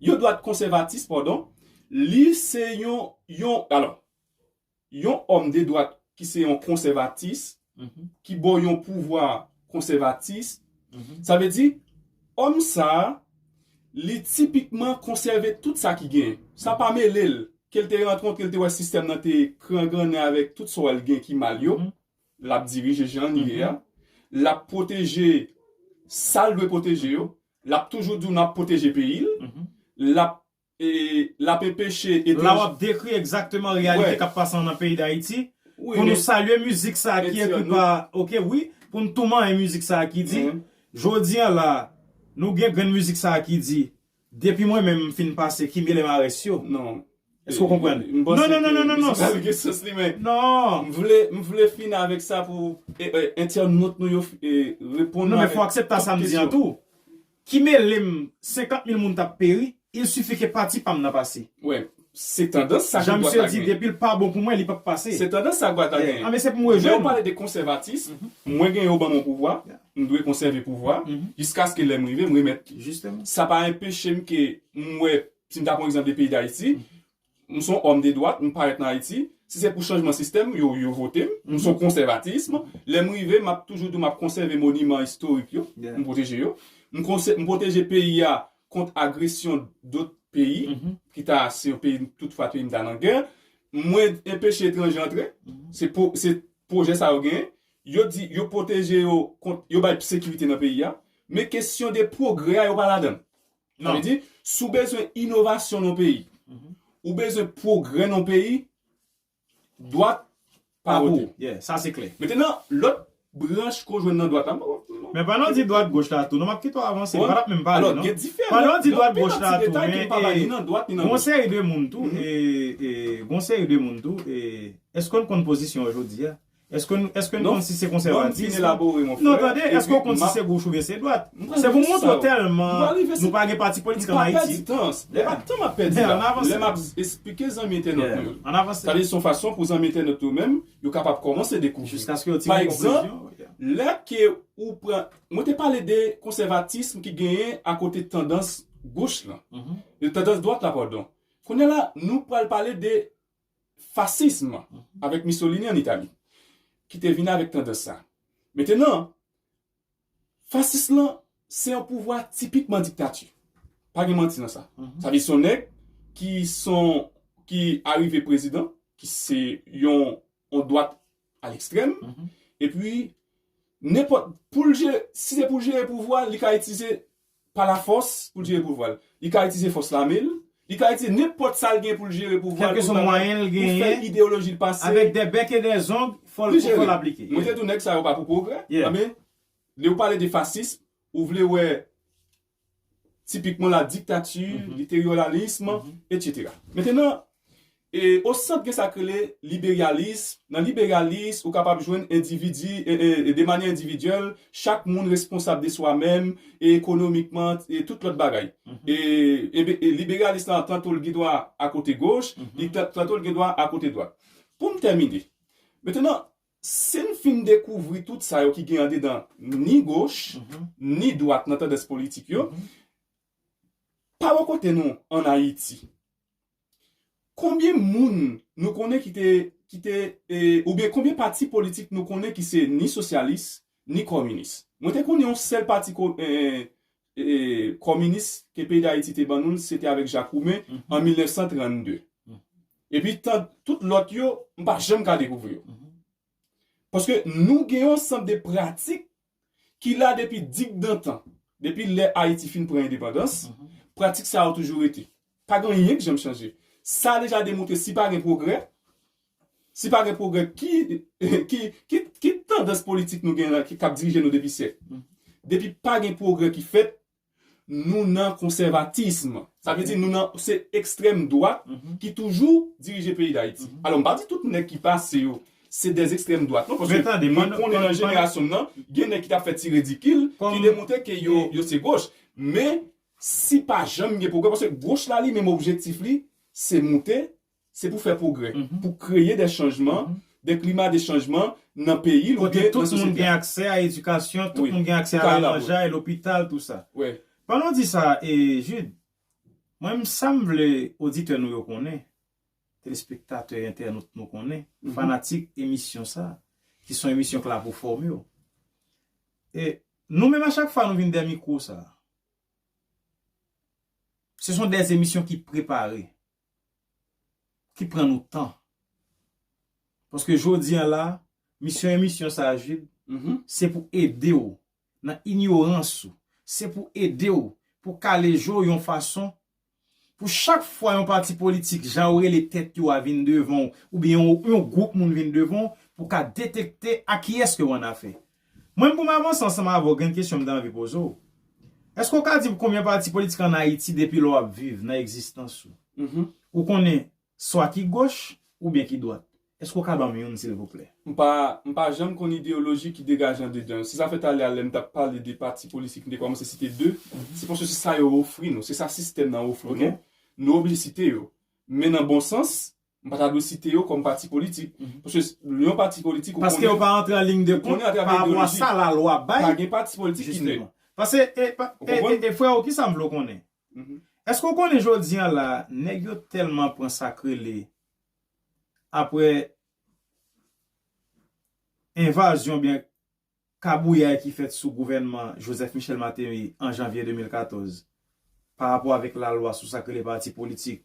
yon dwat konsèvatis, padon, li se yon, yon, alò, yon òm de dwat ki se yon konsèvatis, ki ba w yon pouvwa konsèvatis, sa vle di, òm sa a, li tipikman konsève tout sa ki genyen. Sa pa mele l, ke l te rantre kont, ke l te wè sistèm nan te krangrannen avèk tout sa w wè l gen ki mal yo, l ap dirije jan l ye a, l ap pwoteje sa l dwe pwoteje yo, l ap toujou di w n ap pwoteje peyi l, l ap e, l ap enpeche etranje. La w ap dekri egzakteman reyalite k ap pase nan peyi Dayiti. Pou nou salye mizik sa a ki ekri pa, ok, wi, pou n tou manyen mizik sa a ki di, jodi a la, nou gen grenn mizik sa a ki di, depi mwen menm m fin pase, ki mele m a rès yo. Non. Èske w konprann? Non, non, non, non, non, non. Sa gen sans li, men non. M vle, m vle fini avèk sa pou e, e, entènot nou yo e, reponn nou. Non, men fò w aksepte sa m di an tou. Ki mele m, senkant mil moun t ap peri, il suffit ke pati pa m nan pase. Wè, se tandans sa ke dwat la genyen. Jan misye di, depi l pa bon pou mwen, li p ap pase. Se tandans sa dwat la genyen. Ah, men se pou m rejwenn. Lè w pale de konsèvatis, mwen gen yo ban mwen pouvwa, m dwe konsève pouvwa, jiskaske lè m rive, m remèt li. Sa pa enpeche m ke m wè, si m ta pran egzanp de peyi Dayiti, m se yon òm de dwat, m parèt nan Ayiti. Si se pou chanjman sistèm, yo, yo vote m. M se yon konsèvatis. Lè m rive, m ap toujou di w m ap konsève moniman istorik yo, m pwoteje yo. M konsè-, m pwoteje peyi a kont agresyon dòt peyi, ki ta, si yon peyi, toutfwa peyi m ta nan gè. Mwen enpeche etranje antre. Se po-, se pwojè sa yo genyen. Yo di, yo pwoteje yo kont, yo bay sekirite nan peyi a. Men kesyon de pwogrè a, yo pa ladan l. Sa vle di, si w bezwen inovasyon nan peyi, ou bezwen pwogrè nan peyi, dwat pa vote. Yeah, sa se klè. Mentenan, lòt branch ke w jwenn nan dwat la, m pa konn non. Men pandan w di dwat goch la tou, non, m ap kite w avanse, m pa t ap menm pale, non. Pandan w di dwat goch la tou, men, e, gon seri de moun tou, e, e, gon seri de moun tou, e, èske w konn pozisyon w jodi a? Èske n, èske n konn si se konsèvatis? Non, tande, èske w konn si se goch oubyen se dwat? Se pou m montre w tèlman nou pa gen pati politik an Ayiti. M pa pèdi tan. E pa tan m ap pèdi la. Lè m ap esplike zanmi entènot nou yo. Sa vle di se yon fason pou zanmi entènot yo menm, yo kapab kòmanse dekouvri. Pa egzanp, lè ke ou pran, mwen te pale de konsèvatism ki genyen akote tandans goch lan. E tandans dwat la, padon. Kounye a la, nou pral pale de fasism avèk Mussolini an Itali, ki te vin avèk tandans sa. Mentenan, fasis lan, se yon pouvwa tipikman diktati. Pa gen manti nan sa. Sa vle di se yon nèg ki son, ki arive prezidan, ki se yon, yon dwat a lekstrèm, epi nenpòt, pou l jere, si se pou l jere pouvwa, li ka itilize pa lafòs pou l jere pouvwa l. Li ka itilize fòs lame l. Li ka itilize nenpòt sa l gen pou l jere pouvwa l, pou l fè ideoloji l pase. Avèk de bèk e de zong, fò l, fò l aplike. Mwen te di w nèg sa yo pa pou pwogrè. Men, lè w pale de fasism, ou vle wè tipikman la diktati, literalism, etsetera. Mentenan, E, o sant gen sa k rele liberyalis. Nan liberyalis, ou kapab jwenn endividi, e, e, e, de manyè endividyèl, chak moun responsab de swa menm, e ekonomikman, e tout lòt bagay. E, e, e liberyalis la, tanto l gen dwa akote goch, li ta-, tanto l gen dwa akote dwat. Pou m tèmine, mentenan, si n fin dekouvri tout sa yo ki gen andedan ni goch, ni dwat nan tandans politik yo, pa bò kote nou ann Ayiti, konbyen moun nou konnen ki te, ki te, e, oubyen konbyen pati politik nou konnen ki se ni sosyalis, ni kòminis? Mwen te konnen yon sèl pati ko-, e, e, kòminis ke peyi Dayiti te ban nou, se te avèk Jak Woumen an mil nèf san trannde. Epi, tan, tout lòt yo, m pa janm ka dekouvri yo. Paske nou gen yon ansanm de pratik ki la depi digdantan, depi lè Ayiti fin pran endepandans, pratik sa yo toujou rete. Pa gen anyen ki janm chanje. Sa deja demontre si pa gen pwogrè, si pa gen pwogrè, ki, ki, ki, ki tandans politik nou gen la, ki, k ap dirije nou depi syèk? depi pa gen pwogrè ki fèt, nou nan konsèvatism. Sa vle di nou nan se ekstrèm dwat ki toujou dirije peyi Dayiti. Alò, m pa di tout nèg ki pase yo se dè ekstrèm dwat non, paske mwen konnen nan jenerasyon m nan, gen nèg ki t ap fè ti ridikil, ki demontre ke yo, yo se goch. Men, si pa janm gen pwogrè, paske goch la li menm objektif li, se moute, se pou fè pwogrè, pou kreye de chanjman, de klima de chanjman nan peyi l oubyen nan sosyete a. Kote tout moun gen aksè a edikasyon, tout moun gen aksè a lamanjay, lopital, tou sa. Pandan w di sa, e, Jude, mwen menm sa m vle oditè nou yo konnen, telespektatè, entènot nou konnen, fanatik emisyon sa, ki se yon emisyon k la pou fòme w. E nou menm a chak fwa nou vin dèyè mikwo sa, se son dè emisyon ki prepare, ki pran nou tan. Paske jodi a la, misyon emisyon sa a, Jude, se pou ede w nan inyorans ou. Se pou ede w, pou kale je w yon fason, pou chak fwa yon pati politik, jan yo rele tèt yo a vin devan w, oubyen yon, yon gwoup moun vin devan w, pou ka detekte a kiyès ke w annafè. Mwen, pou m avanse ansanm avè w, gen kesyon m ta anvi poze w. Èske w ka di m konbyen pati politik ann Ayiti depi lè w ap viv nan egzistans ou? Ou konnen swa ki goch oubyen ki dwat? Èske w ka ban m youn, silvouplè? M pa, m pa janm konn ideyoloji ki degaje andedan yo. Se sa fè talè a lè m t ap pale de pati politik, m te kòmanse site de. Se paske se sa yo ofri nou, se sa sistèm nan ofri nou. Nou oblije site yo. Men nan bon sans, m pa ta dwe site yo kòm pati politik. Paske yon pati politik, ou konnen, ou konnen atravè ideyoloji. Paske yo pa antre an liy de kont pa rapò a sa lalwa bay. Pa gen pati politik ki nèt. Paske, e, pa, e, e, e, frè, kisa m vle w konnen? Èske w konnen jodi a la, nèg yo tèlman pran sa k rele, apre envazyon oubyen kabouyay ki fèt sou gouvènman Joseph Michel Martelly an janvye de mil katòz, pa rapò avèk lalwa sou sa k rele pati politik,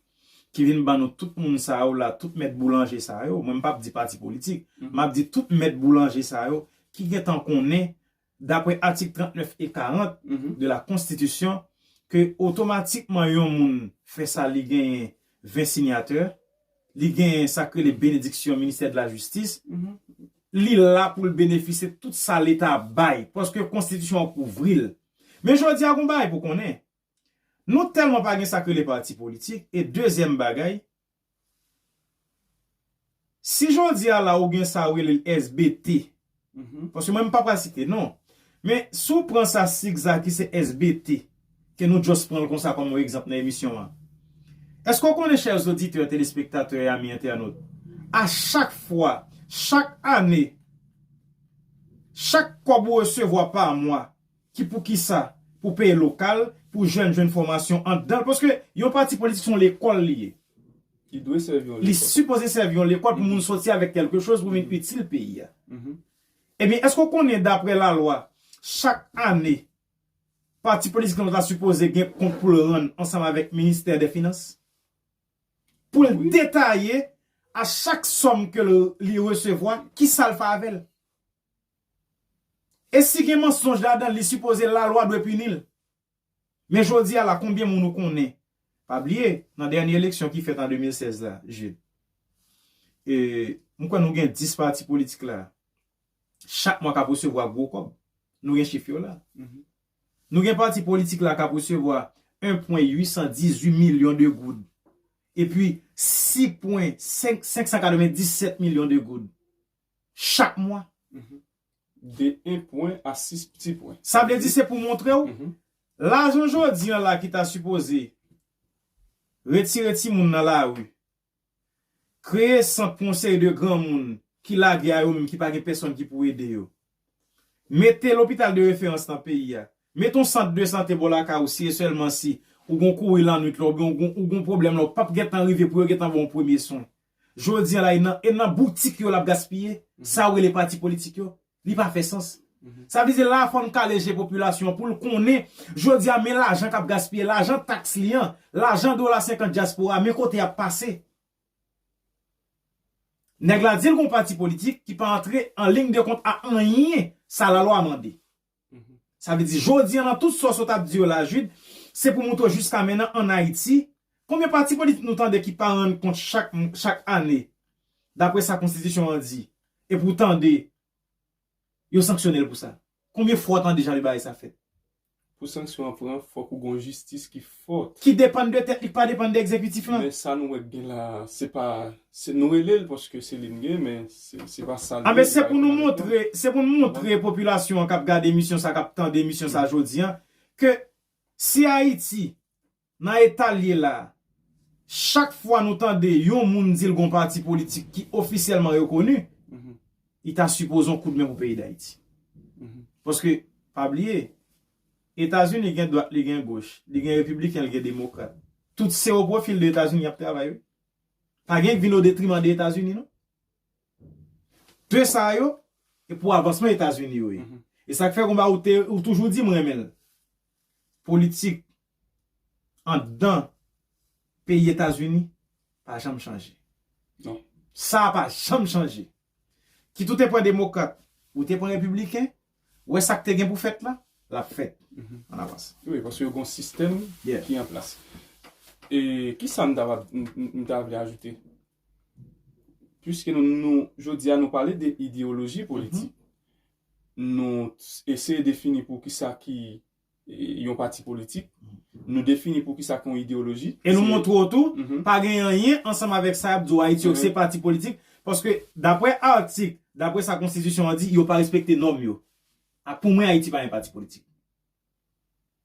ki vin ban nou tout moun sa yo la, tout mèt boulanje sa yo, mwen m p ap di pati politik, m ap di tout mèt boulanje sa yo, ki gentan konnen dapre atik trannèf e karant de la Konstitisyon, ke otomatikman yon moun fè sa, li genyen ven siyatè, li genyen sa k rele benediksyon ministè de la jistis, li la pou l benefisye tout sa Leta ap bay, paske Konstitisyon an kouvri l. Men jodi a, gon bagay pou konnen, nou tèlman pa gen sa k rele pati politik, e dezyèm bagay, si jodi a la ou gen sa ou rele l S B T, paske mwen m pa pral site non, men si w pran sa sig sa ki se S B T, ke nou just pran l konsa kòm yon egzanp nan emisyon an, èske w konnen, chè oditè, telespektatè e ami entènot, a chak fwa, chak ane, chak kòb ou resevwa pa mwa, ki pou kisa? Pou peye lokal, pou jèn jwenn fòmasyon anndan l, paske yon pati politik se yon lekòl li ye. Li dwe sèvi yon lekòl. Li sipoze sèvi yon lekòl pou moun soti avèk kèlke choz pou vin itil peyi a. Ebyen, èske w konnen, dapre lalwa, chak ane, pati politik lan ta sipoze gen kont pou l rann ansanm avèk ministè dè finans? Pou l detaye a chak sòm ke l, li resevwa, kisa l fè avè l? E si gen mansonj ladan l, li sipoze lalwa dwe pini l. Men jodi a la, konbyen moun ou konnen? Pa bliye, nan dènye eleksyon ki fèt an de mil sèz la, Jude, e, m kwè nou gen dis pati politik la, chak mwa k ap resevwa gwo kòb. Nou gen chif yo la. Nou gen pati politik la k ap resevwa en pwen uit san dizuit milyon de goud. Epi sis pwen senk, senk san katrevenndisèt milyon de goud. Chak mwa. De en pwen a sis ti pwen. Sa vle di se pou montre w, lajan jodi a la ki ta sipoze retire timoun nan lari, kreye sant pou yon seri de granmoun ki lage a yo menm, ki pa gen pèsonn ki pou ede yo. Mete lopital de referans nan peyi a. Mete yon sant de sante bò lakay ou si e sèlman si ou gon kouri lannwit la oubyen ou gon, ou gon pwoblèm la, ou p ap gentan rive pou yo gentan ba w yon premye swen. Jodi a la, e nan, e nan boutik yo l ap gaspiye. Sa yo rele pati politik yo. Li pa fè sans. Sa vle di la fò n kale je popilasyon an pou l konnen, jodi a, men lajan k ap gaspiye, lajan taks li an, lajan dola senkant dyaspora, men kote y ap pase. Nèg la di l gon pati politik ki pa antre an liy de kont a anyen sa lalwa mande. Sa vle di, jodi a, nan tout sa w sot ap di yo la, Jude, se pou montre w jiska mennan ann Ayiti, konbyen pati politik nou tande ki pa rann kont chak, chak ane, dapre sa konstitisyon an di, epi w tande yo sanksyone l pou sa. Konbyen fwa w tande jan de bagay sa fèt? Pou sanksyon an pran, fòk ou gon jistis ki fòt. Ki depann de tèt li, ki pa depann de egzekitif lan. Men sa nou wè k gen la, se pa, se nou rele l paske se li n gen, men se, se pa sa l Anben, ye, se sa pou nou rekonèt montre, se pou nou montre popilasyon an k ap gade emisyon sa, k ap tande emisyon sa jodi an, ke si Ayiti, nan eta l ye la, chak fwa nou tande yon moun di l gon pati politik ki ofisyèlman rekoni, li ta sipoze yon koudmen pou peyi Dayiti. Paske, pa bliye, Etazini gen dwat, li gen goch, li gen repibliken, li gen demokrat. Tout se o pwofil de Etazini y ap travay, wi. Pa gen k vin o detriman de Etazini, non. De sa yo, e pou avansman Etazini yo ye. E sa k fè konba ou te, ou toujou di m renmen l. Politik anndan peyi Etazini pa janm chanje. Non. Sa a pa janm chanje. Kit ou te pran demokrat, ou te pran repibliken, ou wè sa k te gen pou fèt la, l ap fèt. Ann avanse. Wi, paske yo gon sistèm Yeah. ki an plas. E kisa m ta, m, m, m ta vle ajoute? Piske nou, nou jodi a nou pale de ideyoloji politik. Nou eseye defini pou kisa ki e, yon pati politik. Nou defini pou kisa ki yon ideyoloji. E nou Se- montre w tou, Mhm. pa gen anyen ansanm avèk sa y ap di w Ayiti yo, Mhm. se pati politik. Paske, daprè atik, daprè sa konstitisyon an di, yo pa respekte nòm yo. A, pou mwen, Ayiti pa gen pati politik.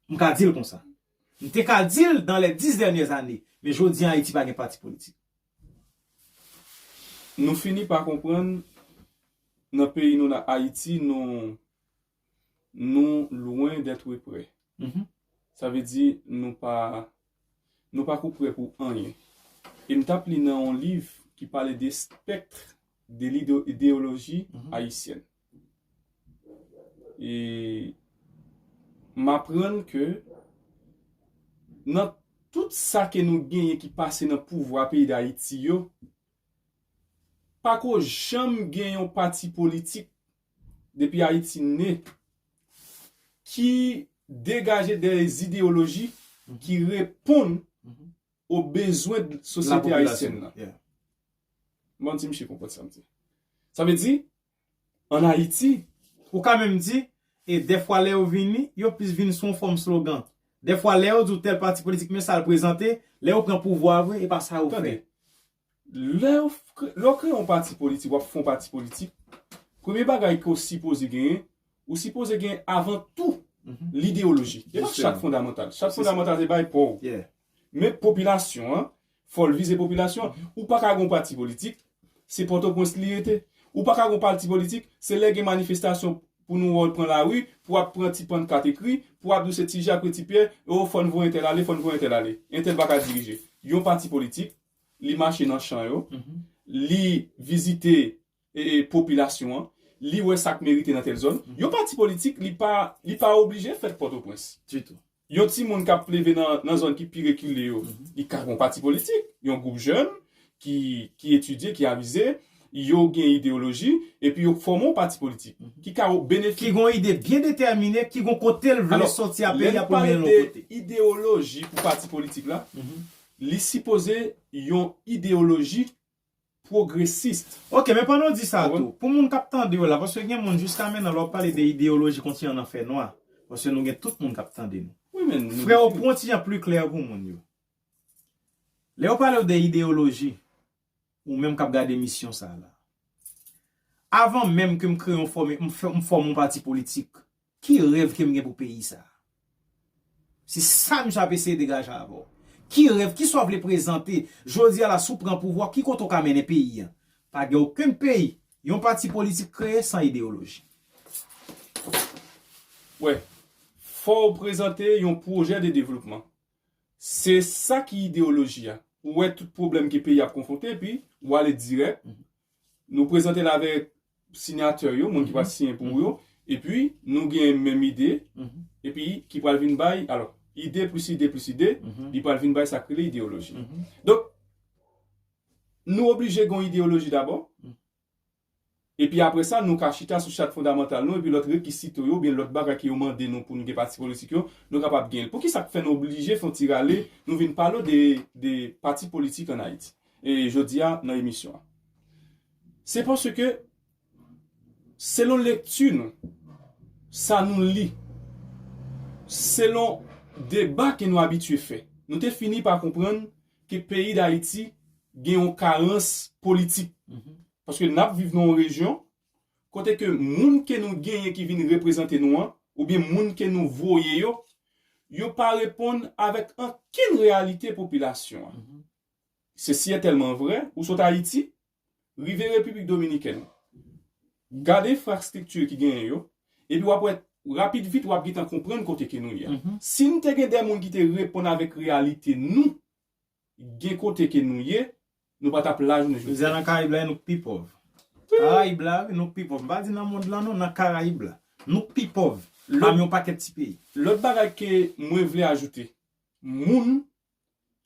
M ka di l konsa. M te ka di l dans les dix dernières années, men jodi an Ayiti pa gen pati politik. Nou fini pa konprann nan peyi nou la Ayiti, nou, nou loin d'être prêt. Mhm. Sa vle di nou pa, nou pa ko prè pou anyen. E m t ap li nan yon liv ki pale de spectre de l'idéologie Mhm. haïtienne. E m aprann ke nan tout sa ke nou genyen ki pase nan pouvwa peyi Dayiti yo, pa ko janm gen yon pati politik depi Ayiti ne ki degaje de ideyoloji ki reponn o bezwen sosyete ayisyèn nan. Yeah. Bon, ti misye konprann sa m di. Sa vle di, an Ayiti, Ou ka menm di, e dèfwa lè yo vini, yo plis vin sou yon fòm slogan. Dèfwa lè yo di w tèl pati politik, men sa l prezante, lè yo pran pouvwa vre, e pa sa yo tande, fè. lè w kre- lè w kreye yon pati politik, w ap fè yon pati politik, premye bagay ke w sipoze genyen, ou sipoze genyen avan tou lideyoloji. E pa Jisteman. Chat fondamantal. Chat Se sa. Fondamantal se bay pa w. Yeah. Men popilasyon an, fò l vize popilasyon an. Ou pa ka gon pati politik, se Pòtoprens li rete. Ou pa ka gon pati politik, se lè gen manifestasyon pou nou wè w pran lari, pou w ap pran ti pannkat ekri, pou w ap di w se Ti Jak wi Ti Pyè, o fò n voye entèl ale, fò n voye entèl ale. Entèl pa ka dirije. Yon pati politik, li mache nan chan yo, li vizite e, e, popilasyon an, li wè sa k merite nan tèl zòn. Yon pati politik, li pa, li pa oblije fèt Pòtoprens. Ditou. Yon timoun k ap leve nan, nan zòn ki pi rekile yo, li ka gon pati politik, yon gwoup jèn ki, ki etidye, ki avize, yo gen ideyoloji, epi yo fòme yon pati politik ki ka Ki benefisye. gon ide byen detèmine, ki gon kote l vle Alò, soti a lè peyi a n pou mennen pale l de yon kote. Ideyoloji pou pati politik la, li sipoze yon ideyoloji pwogresis. Ok, men pandan w di sa Wi. Tou, pou moun k ap tande w la, paske gen moun jiska mennan lè w pale de ideyoloji kontinyan nan fè nwa, paske nou gen tout moun k ap tande nou. Wi, men nou Frè, w defini. pran yon ti jan pli klè pou moun yo. Lè yo pale w de ideyoloji, ou menm k ap gade emisyon sa la, avan menm ke m kreye yon fòm, m fè- m fòme yon pati politik, ki rèv ke m gen pou peyi sa? Se sa misye ap eseye degaje avè w. Ki rèv, kisa w vle prezante? Jodi a la, si w pran pouvwa, ki kote w ka mennen peyi an? Pa gen okenn peyi, yon pati politik kreye san ideyoloji. Wè, fò w prezante yon pwojè de devlopman. Se sa ki ideyoloji a. Ou wè tout pwoblèm ke peyi ap konfwonte, epi ou ale dirèk. Nou prezante l avèk siyatè yo, moun ki pral siyen pou ou yo, epi nou gen menm ide, epi ki pral vin bay, alò, ide plis ide plis ide, li pral vin bay sa k rele ideyoloji. Donk, nou oblije gen yon ideyoloji dabò, epi apre sa, nou ka chita sou chat fondamantal nou, epi lòt rekizito yo, oubyen lòt bagay ke yo mande nou pou nou gen pati politik yo, nou kapab gen l. Poukisa k fè nou oblije fè yon ti rale, nou vin pale de, de pati politik ann Ayiti? E jodi a, nan emisyon an. Se paske, selon lekti nou, sa nou li, selon deba ke nou abitye fè, nou te fini pa konprann ke peyi Dayiti gen yon karans politik. Paske n ap viv nan yon rejyon kote ke moun ke nou genyen ki vin reprezante nou an, oubyen moun ke nou voye yo, yo pa reponn avèk ankenn reyalite popilasyon an. Se si e tèlman vre, ou sot Ayiti, rive Repiblik Dominikèn, gade enfrastrikti ki genyen yo, epi w ap wè rapid vit w ap gentan konprann kote ke nou ye a. Si n te gen de moun ki te reponn avèk reyalite nou, gen kote ke nou ye, nou pa t ap la jounen jodi a. Nan Karayib la, nou k pi pòv. Karayib la, wi, nou k pi pòv. M pa di nan mond lan non, nan Karayib la. Nou k pi pòv. Pami yon pakèt ti peyi. Lòt bagay ke mwen vle ajoute, moun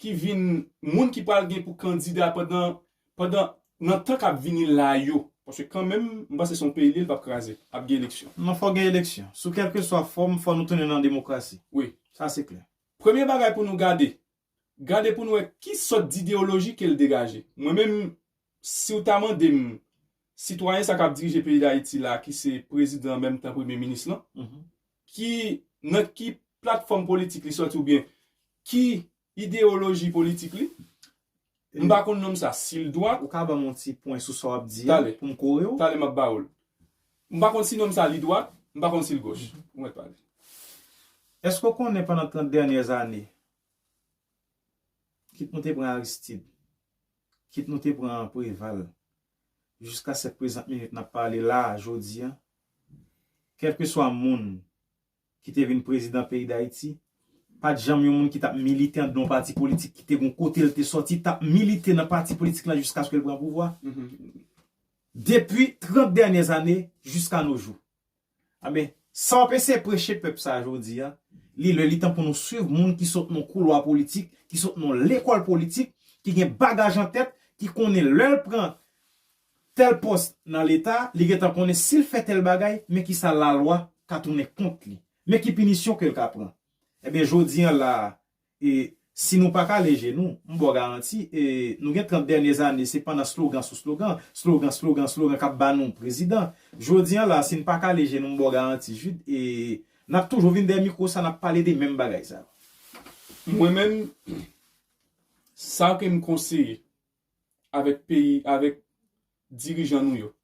ki vin, moun ki pral gen pou kandida pandan, pandan, nan tan k ap vini la yo. Paske kanmenm, m panse se yon peyi li ye, l p ap kraze, ap gen eleksyon. Non, fò gen eleksyon. Sou kèlkeswa fòm, fò nou tounen nan demokrasi. Wi. Sa se klè. Premye bagay pou nou gade, gade pou nou wè ki sòt dideyoloji ke l degaje. Mwen menm, si w ta mande m, sitwayen sa k ap dirije peyi Dayiti la, ki se prezidan an menm tan premye minis lan, ki, nan ki platfòm politik li sòti oubyen ki ideyoloji politik li, m pa konn nonm sa, si l dwat. Ou ka ban m yon ti pwen sou sa w ap di a pou m kore w? Talè m ap ba w l. M pa konn si nonm sa li dwat, m pa konn si l gòch. Ou mèt pale. Èske w konnen pandan trant dènyè ane, kit nou te pran Aristide, kit nou te pran Preval, jiska sèt prezant minit n ap pale la a, jodi a, kèlkeswa moun ki te vin prezidan peyi Dayiti, pa t janm yon moun ki t ap milite anndan yon pati politik, ki te gon kote l te sòti, t ap milite nan pati politik la jiskaske l pran pouvwa. Depi trant dènyè ane jiska no jou. Anben, sa w ap eseye preche pèp sa a jodi a, li lè li tan pou nou swiv moun ki sot nan koulwa politik, ki sot nan lekòl politik, ki gen bagaj an tèt, ki konnen lè l pran tèl pòs nan Leta, li gentan konnen si l fè tèl bagay, men kisa lalwa ka tounen kont li. Men ki pinisyon ke l ka pran. Ebyen, jodi a la a, e si nou pa kale je nou, m ba w garanti, e nou gen trant dènyè ane, se pandan slogan sou slogan, slogan, slogan, slogan k ap ba nou prezidan. Jodi a la, si n pa kale je nou, m ba w garanti, Jude, e n ap toujou vin dèyè mikwo sa, n ap pale de menm bagay sa. Mwen menm, sa ke m konseye, avèk peyi, avèk dirijan nou yo.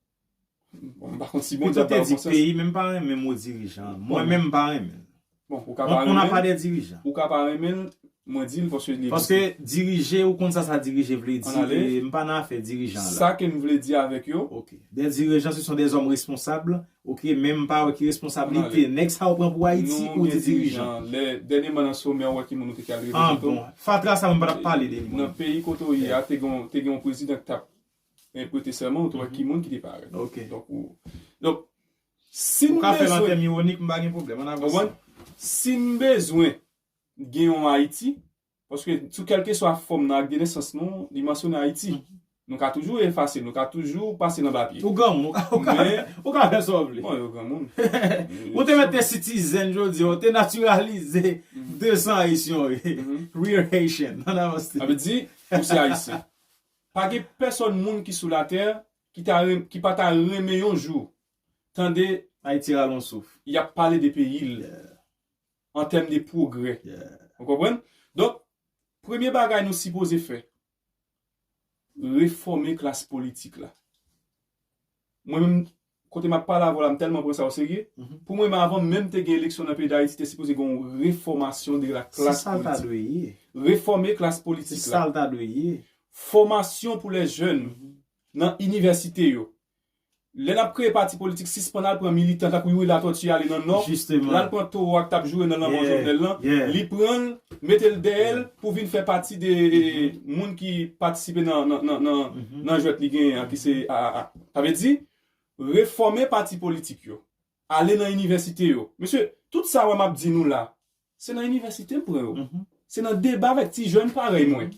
Bon, m pa konn si Bondye ap ba yo konsèy. Pito te di peyi, men m pa renmen mo dirijan. Mwen menm m pa renmen l. Bon, ou ka pa renmen l. On, on n'a pas de dirijan. Ou ka pa renmen l, mwen di l paske li egziste. Paske dirije, ou konn sa sa dirije vle di, e m pa nan afè dirijan la. Sa ke m vle di avèk yo. Ok. Des dirigeants, ce sont des hommes responsables. Ok, men m pa wè ki responsablite nèg sa yo pran pou Ayiti ou di dirijan. Lè dènyèman nan somè, ou wè ki moun ou te ka al reprezante w. Ah bon. Fatra sa, m pa t ap pale de li, mwen. Nan peyi kote w ye a, te gen, te gen yon prezidan ki t ap, e, prete sèman, ou te wè ki moun ki te parèt. Ok. Donk, ou, donk, si n bezwen. Ou ka fè l an tèm iwonik, m pa gen pwoblèm, ann avanse. Konprann? Si n bezwen gen yon Ayiti, paske sou kèlkeswa fòm nan ak de nesans nou, li mansyone Ayiti. Nou ka toujou efase, nou ka toujou pase nan papye. Ou granmoun, ou ka, ou ka, ou ka fè sa w vle. Bon, yo granmoun. Ou te mete citizen jodi a, ou te natiralize de san Ayisyen w ye. Real Haitian. Ann avanse. Sa vle di, ou se Ayisyen. Pa gen pèsòn moun ki sou latè ki ta ren-, ki pa ta renmen yon jou tande Ayiti rale yon souf. Y ap pale de peyi l. An tèm de pwogrè. Ou konprann? Donk, premye bagay nou sipoze fè, refòme klas politik la. Mwen menm, kote m ap pale avè w la, m tèlman pran sa oserye. Pou mwen menm, avan menm te gen eleksyon nan peyi Dayiti, te sipoze gen yon refòmasyon de la klas politik. Se sa l ta dwe ye. Refòme klas politik la. Se sa l ta dwe ye. Fòmasyon pou lè jèn nan inivèsite yo. Lè n ap kreye pati politik, sispann al pran militan tankou Youri Latortue ale nan Nò, l al pran towo a k t ap joure nan lanmò Jovenel lan, li pran l, mete l dèyè l pou vin fè pati de, e, moun ki patisipe nan, nan, nan, nan, nan jwèt li genyen an, ki se A A A. Sa vle di, refòme pati politik yo, ale nan inivèsite yo. Mesye, tout sa w wè m ap di nou la, se nan inivèsite m pran yo. Se nan deba avèk ti jèn parèy mwen,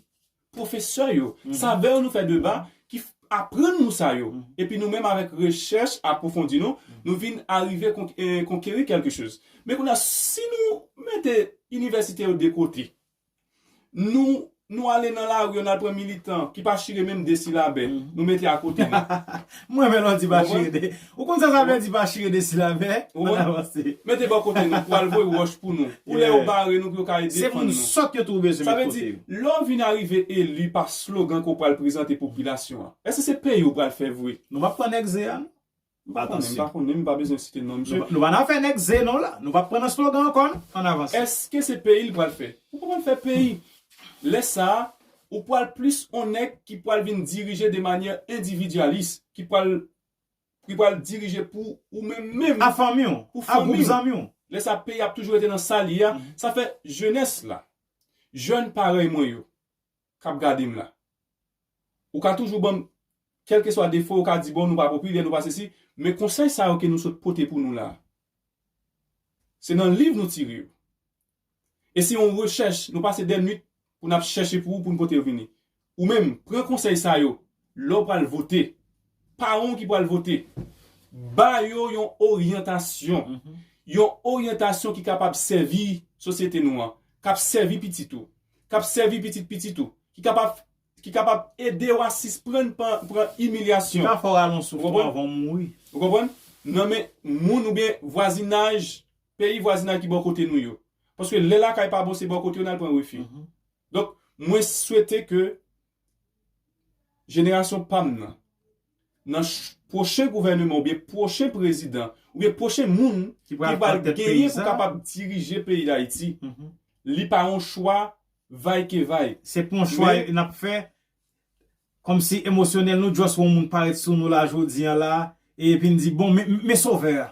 pwofesè yo, savè yo nou fè deba ki f-, aprann nou sa yo. Epi nou menm avèk rechèch apwofondi nou, nou vin arive konk-, e, konkeri kèlke choz. Men kounye a, si nou mete inivèsite yo de kote, nou nou ale nan lari, nou al pran militan ki pa chire menm de silabè, nou mete akote nou. Mwen, men lè w di pa chire de. Ou konn sa sa vle di pa chire de silabè? Ann avanse. Mete bò kote nou, pou al voye wòch pou nou. Pou lè yo bare nou, pou yo ka defann nou. Se moun sòt yo tou bezwen met kote yo. Sa vle di, lè w vin arive eli pa slogan ke w pral prezante popilasyon an, èske se peyi w pral fè vre? Nou p ap pran nèg ze a, non. M pa konnen, m pa konnen, m pa bezwen site non misye. Nou pa nan afè nèg ze non la. Nou p ap pran nan slogan ankò non. Ann avanse. Èske se peyi l pral fè? Ou pa pral fè peyi. Lè sa a, ou pral plis on nèg ki pral vin dirije de manyè endividyalis, ki pral ki pral dirije pou ou menm menm. A fanmi w, a gwoup zanmi w. Lè sa a, peyi ap toujou rete nan sa l ye a. Sa fè jenès la, jèn parèy mwen yo, k ap gade m la. Ou ka toujou ban m, kèlkeswa defo, ou ka di, bon, nou pa popilè, nou pa sesi, men konsèy sa yo ke nou sot pote pou nou la, se nan liv nou tire yo. E se yon rechèch, nou pase dè nwit pou n ap chèche pou ou, pou n pote yo vini. Ou menm, pran konsèy sa yo, lè w pral vote, paran w ki pral vote, ba yo yon oryantasyon, yon oryantasyon ki kapab sèvi sosyete nou an, k ap sèvi pitit ou, k ap sèvi pitit pitit ou, ki kapab ki kapab ede w a sisprann pran imilyasyon. Ki ka fè w al yon souf avan w mouri. Ou konprann? Nan men moun oubyen vwazinaj, peyi vwazinaj ki bò kote nou yo. Paske lè lakay pa bon, se bò kote yo n al pran refi. Donk, mwen swete ke jenerasyon pa m nan, nan pwochen gouvèneman oubyen pwochen prezidan oubyen pwochen moun ki pral genyen pou kapab dirije peyi Dayiti, li pa yon chwa vaykevay. Se pa yon chwa n ap fè kòmsi emosyonèl nou, just wè yon moun parèt sou nou la jodi a la, epi n di, bon, men sovè a.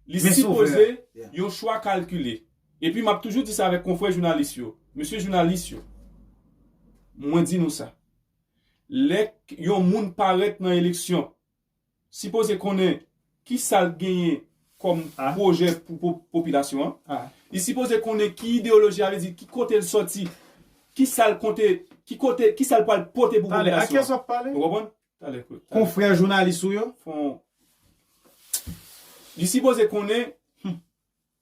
Li sipoze yon chwa kalkile. Epi m ap toujou di sa avèk konfrè jounalis yo. Mesye jounalis yo, mwen di nou sa. Lè yon moun parèt nan eleksyon, sipoze konnen kisa l genyen kòm pwojè pou popilasyon an. Li sipoze konnen ki ideyoloji a, vle di ki kote l sòti, kisa l konte, ki kote, kisa l pral pote pou popilasyon an. Ou konprann? Talè, talè. Konfrè jounalis ou yo? Fon. Li sipoze konnen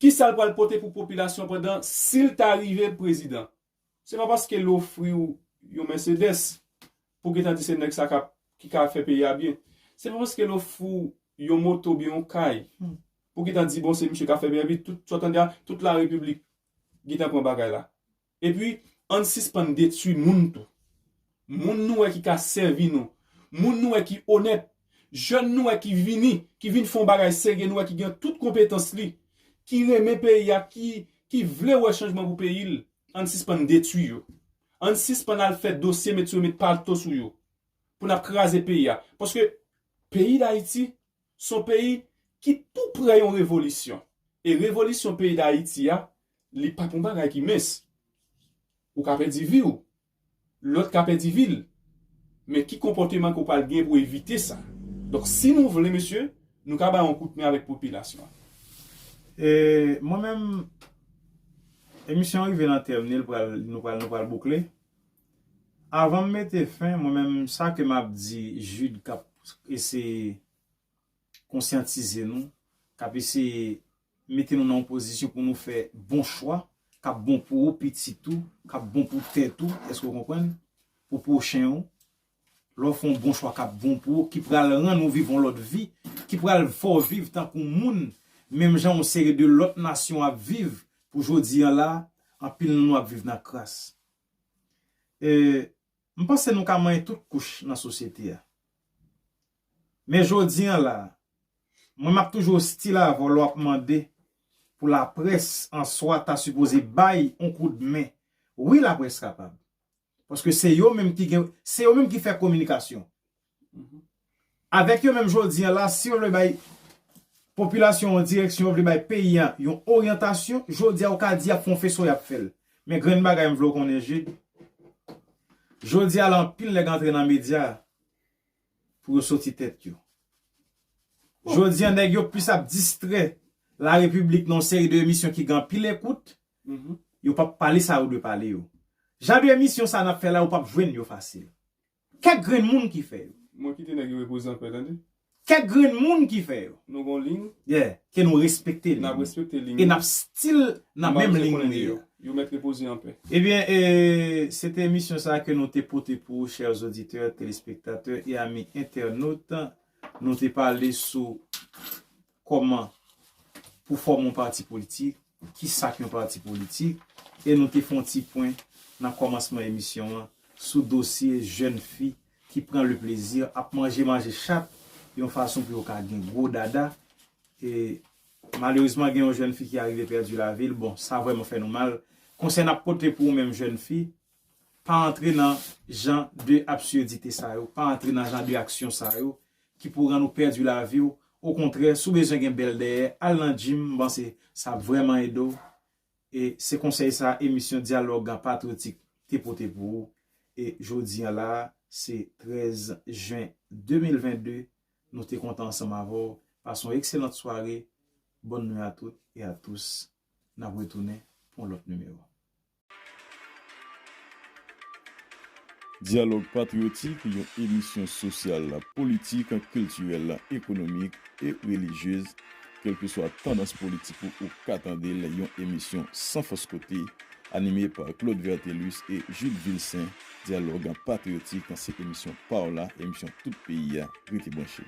kisa l pral pote pou popilasyon pandan si l ta rive prezidan. Se pa paske l ofri w yon Mercedes pou w gentan di se nèg sa k ap, ki ka fè peyi a byen. Se pa paske l ofri w yon moto oubyen yon kay pou w gentan di, bon, se misye k ap fè peyi a byen. Tout, sa w tande a, tout larepiblik gentan pran bagay la. Epi, ann sispann detwi moun tou. Moun nou wè ki ka sèvi nou. Moun nou wè ki onèt. Jèn nou wè ki vini, ki vin fè yon bagay serye, nou wè ki gen tout konpetans li, ki renmen peyi a, ki, ki vle wè chanjman pou peyi l. Ann sispann detwi yo. Ann sispann al fè dosye met sou yo, met palto sou yo. Pou n ap kraze peyi a. Paske peyi Dayiti se yon peyi ki tou pre yon revolisyon. E revolisyon peyi Dayiti a, li pa t yon bagay ki mens. Ou ka pèdi vi w. Lòt ka pèdi vi l. Men ki konpòteman ke w pral gen pou evite sa? Donk, si nou vle, mesye, nou ka bay yon kout men avèk popilasyon an. E, mwen menm, emisyon an rive nan tèm li, l pral, nou pral, nou pral boukle. Avan m mete fen, mwen menm, sa ke m ap di Jude k ap eseye konsyantize nou, k ap eseye mete nou nan yon pozisyon pou nou fè bon chwa, k ap bon pou ou, pitit ou, k ap bon pou tèt ou, èske w konprann? Pou pwochen ou. Lè w fè yon bon chwa k ap bon pou ou, ki pral rann ou viv yon lòt vi, ki pral fè w viv tankou moun, menm jan yon seri de lòt nasyon ap viv, pou jodi a la, anpil nan nou ap viv nan kras. E, m panse nou ka manyen tout kouch nan sosyete a. Men jodi a la, mwen m ap toujou ostil avè w lè w ap mande pou laprès an swa ta sipoze bay yon koudmen. Wi, laprès kapab. Paske se yo menm ki gen, se yo menm ki fè kominikasyon. Avèk yo menm jodi a la, si yo vle bay popilasyon an direksyon, yo vle bay peyi a yon oryantasyon, jodi a ou ka di y ap fè yon feso y ap fè l. Men grenn bagay m vle w konnen, Jude, jodi a la anpil nèg antre nan medya pou yo soti tèt yo. Jodi a nèg yo plis ap distrè larepiblik nan yon seri de emisyon ki gen anpil ekout, yo p ap pale sa yo dwe pale yo. Jan de emisyon sa n ap fè la, ou p ap jwenn yo fasil. Kèk grenn moun ki fè yo. Mwen kite nèg yo repoze anpè, tande. Kèk grenn moun ki fè yo. Nou gon liy. Yeah, ke nou respekte liy. N ap respekte liy. E n ap still nan menm liy nou ye a. Yo mèt repoze anpè. Ebyen, e, se te emisyon sa ke nou te pote pou ou, chè oditè, telespektatè e ami entènot. Nou te pale sou kòman pou fòme yon pati politik, ki sa k yon pati politik, e nou te fè yon ti pwen nan kòmansman emisyon an sou dosye jèn fi ki pran le plezi ap manje manje chat yon fason pou yo ka gen gwo dada. E malerezman, gen yon jèn fi ki arive pèdi lavi l. Bon, sa vrèman fè nou mal. Konsèy n ap pote pou ou menm jèn fi, pa antre nan jan de absurdite sa yo, pa antre nan jan de aksyon sa yo ki pou rann ou pèdi lavi w. Okontrè, si w bezwen gen bèl dèyè, al nan gym, m panse sa ap vrèman ede w. E se konsèy sa emisyon Dyalòg Patriyotik te pote pou ou. E jodi a la, se trèz jen de mil vennde, nou te kontan ansanm avè w. Pase yon ekselant sware. Bonne nuit à toutes et à tous. N ap retounen pou yon lòt nimewo. Dyalòg Patriyotik, yon emisyon sosyal, politik, kiltirèl, ekonomik e relijyez. Kèlkeswa tandans politik ou, ou ka tande l, yon emisyon san fòs kote, anime pa Claude Vertelus e Jules Vilsaint. Dyalòg Patriyotik, se emisyon pa w la, emisyon tout peyi a. Rete branche.